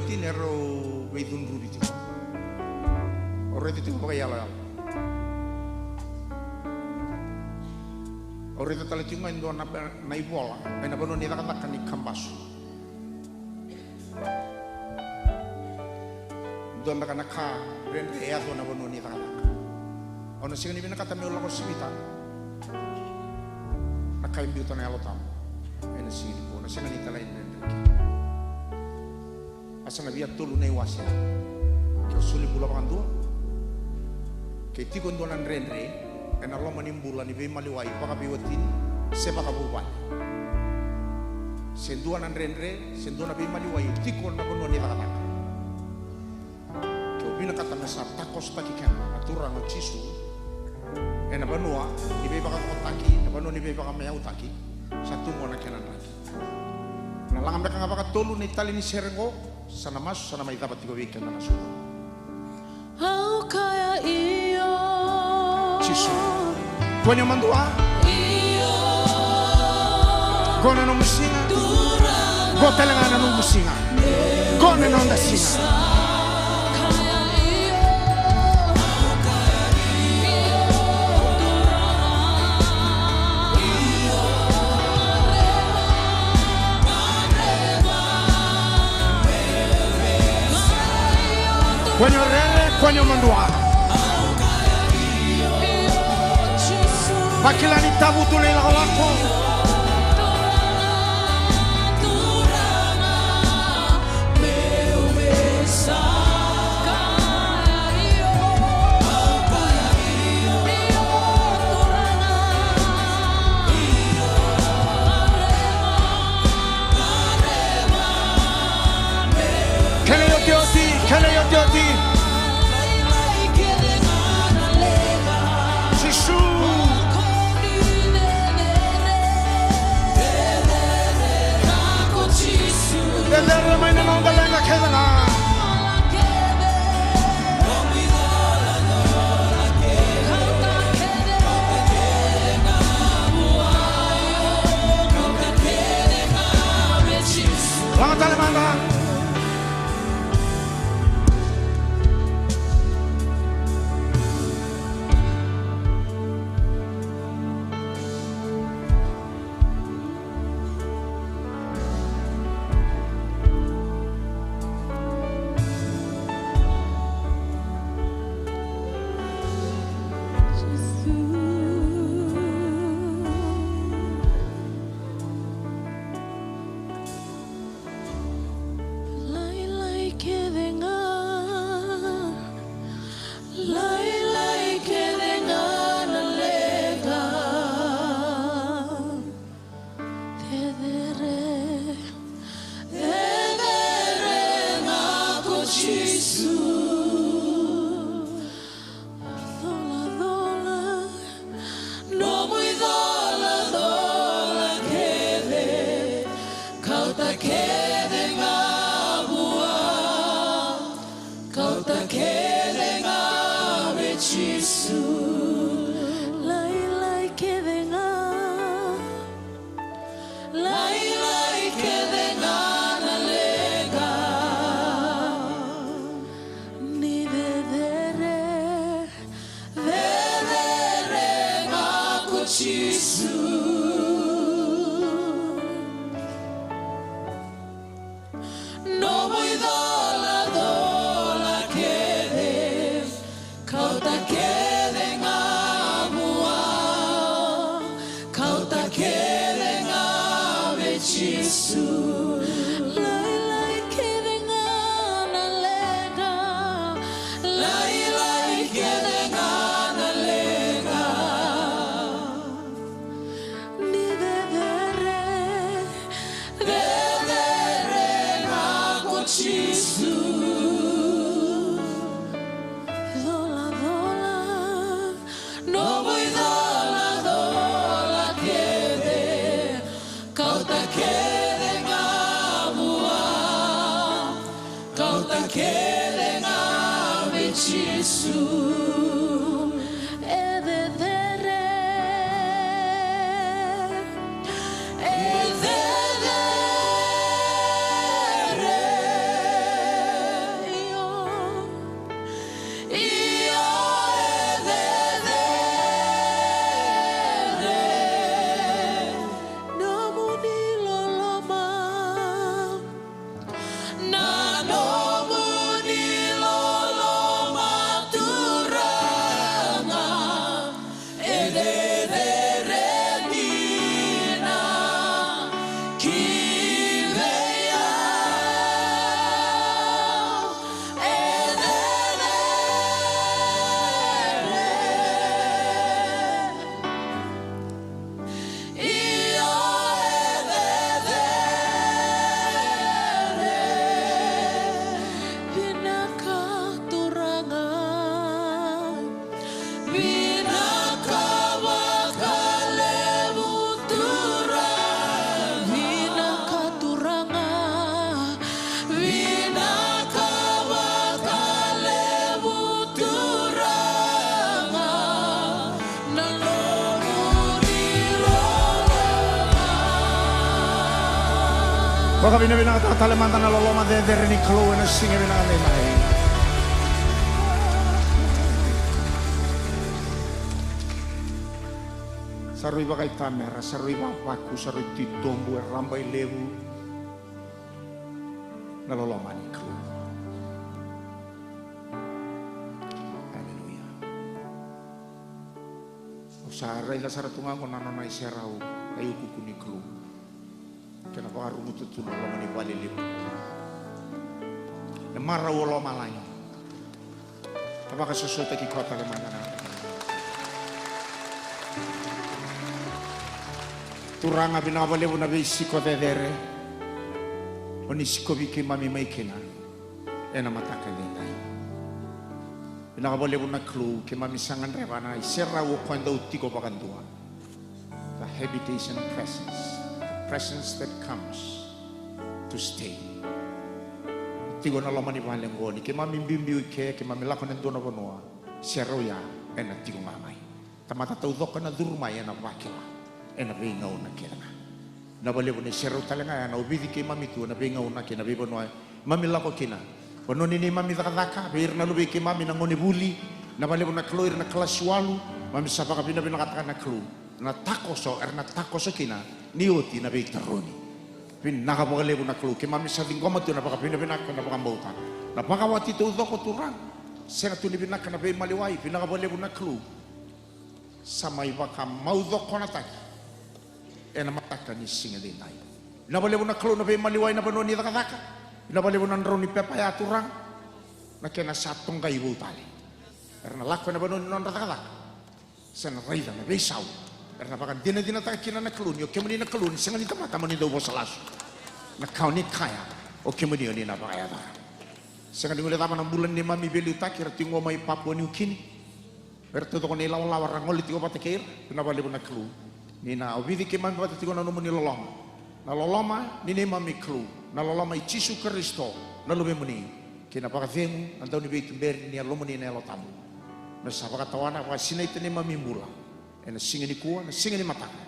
Tini erau veicudruvi tiko. Au raica tiko vakaiyalayala. Au raica tale tiko ga e dua na, na ivola mai na vanua ni cakacaka ni Kabasu. Dua beka na ka dredre e yaco na vanua ni cakacaka. Au na sega ni vinakata meu lako sivita na ka e biuta na Yalo Tabu ena siga nikua, na sega ni talai dredre kina. A sa na via tolu na iwase. Ke o soli bula vakadua, ke tiko e dua na dredre ena loma ni bula ni veimaliwai vakaveiwatini se vakavuvale, se dua na dredre se dua na veimaliwai e tiko na vanua ni cakacaka, ke o vinakata me sa takosotaki keda na Turaga o Jisu ena vanua ni veivakacokotaki, na vanua ni veivakameyautaki, sa tu qo na kena draki. Na laga beka ga vakatolu na itali ni sere qo, sa na masu, sa na mai cava tiko vei keda na Suva. Au kaya io. Jisu. Kua ni madua. Io. Qo na nomu siga. Qo tale ga na nomu siga. Qo na noda siga. Kua ni o rere, kua ni o madua. Vakila ni tavutu na ilakolako. Kena iotioti, kena iotioti. Jisu. Cecere mai na noda leqa kece ga. Laga tale mada. Lailai kece ga, lailai kece ga na leqa. Cecere, cecere ga ko Jisu. Colacola, nomu icolacola kece, kauta kece ga vua, kauta kece ga vei Jisu. Lailai kece ga, lailai kece ga na leqa. Ni cecere, cecere ga ko Jisu. Nomu icolacola kece, kauta kece ga vua, kauta kece ga vei Jisu. Lailai kece ga na leqa, lailai kece ga na leqa. Ni cecere, cecere ga ko Jisu. Colacola, nomu icolacola kece, kauta kece ga Vakavinavinakataka tale mada na loloma cecere ni Kalou ena siga vinaka edaidai. Sa rui vakaitamera, sa rui vavaku, sa rui titobu, e raba i levu na loloma ni Kalou. Aleluya. Au sa raica sara tu ga oqo na nona iserau, na iukuuku ni Kalou. Kena vakaruguta tu na loma ni vale levu. E marau o lomalagi. Na vakasosomitaki koya tale mada na. Turaga, vinaka vakalevu na veisiko cecere o ni sikovi keimami mai kina ena mataka edaidai. Vinaka vakalevu na Kalou, keimami sa gadreva na iserau o koya dau tiko vakadua. The habitation presence, the presence that comes to stay. Tiko na loma ni vale oqo, ni keimami biubiu i ke, keimami lako ena dua na vanua, serau ya ena tiko ga mai. Tamata taucoko ena curu mai, ena vakila ena veigauna kece ga. Vinaka vakalevu na iserau tale ga ya, na ovici keimami tu ena veigauna kei na veivanua keimami lako kina. Vanua ni neimami cakacaka, vei ira na luvei keimami na gonevuli, vinaka vakalevu na Kalou, ira na kalasi walu, keimami sa vakavinavinakataka na Kalou. Na takoso, era na takoso kina ni oti na veitarogi. Vinaka vakalevu na Kalou, keimami sa ciqoma tu na vakavinavinaka, na vakabauta, na vakawati taucoko, Turaga. Sega tu ni vinaka na veimaliwai, vinaka vakalevu na Kalou. Sa mai vakamaucokonataki ena mataka ni siga edaidai. Vinaka vakalevu na Kalou na veimaliwai, na vanua ni cakacaka. Vinaka vakalevu na drau ni pepa ya, Turaga. Na kena sa toqai vou tale. Era na lako ena vanua ni nodra cakacaka, sa na raica na veisau. Era na vakadinadinataka kina na Kalou ni o kemuni na Kalou, ni sega ni tamata mo ni dau vosa lasu. Na ka o ni kaya, o kemuni o ni na vakayacora. Sega ni guilecava na bula ni neimami veiliutaki, era tiko mai Papua New Guinea. Era taucoko na ilawalawa ra gole tiko vata kei ira. Vinaka vakalevu na Kalou, ni na ovici keimami vata tiko na nomuni loloma. Na loloma ni neimami Kalou, na loloma i Jisu Karisito na Luvemuni, kei na vakacegu, na dauniveituberi ni Yalomuni na Yalo Tabu, me sa vakatawana, vakasinaita neimami bula ena siga nikua, na siga ni mataka,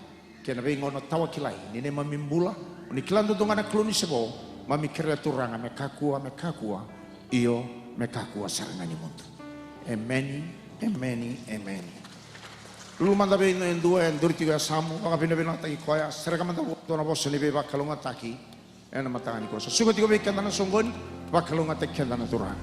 kei na veigauna tawa kilai ni neimami bula. O ni kila duadua ga na Kalou ni se vo. Keimami kerea, Turaga, me kakua, me kakua, io, me kakua sara ga ni mudu. Emeni, emeni, emeni. Lulu mada vei na e dua e duri tiko e yasamu, vakavinavinakataki koya, sereka mada vua e dua na vosa ni veivakalougatataki ena mataka nikua. Sa suka tiko vei keda na soqoni, vakalougatataki keda na Turaga.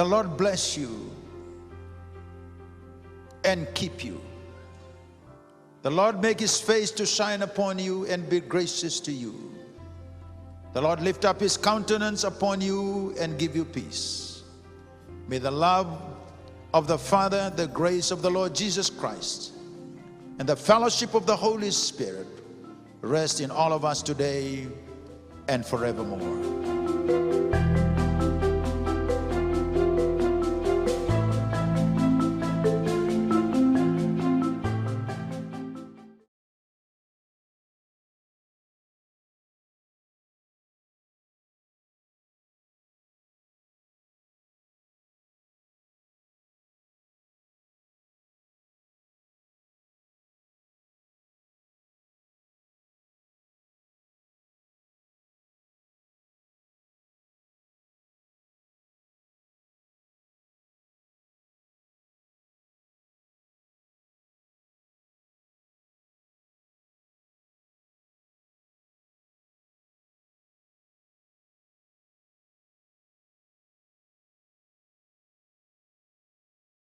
The Lord bless you and keep you. The Lord make his face to shine upon you and be gracious to you. The Lord lift up his countenance upon you and give you peace. May the love of the Father, the grace of the Lord Jesus Christ, and the fellowship of the Holy Spirit rest in all of us today and forevermore.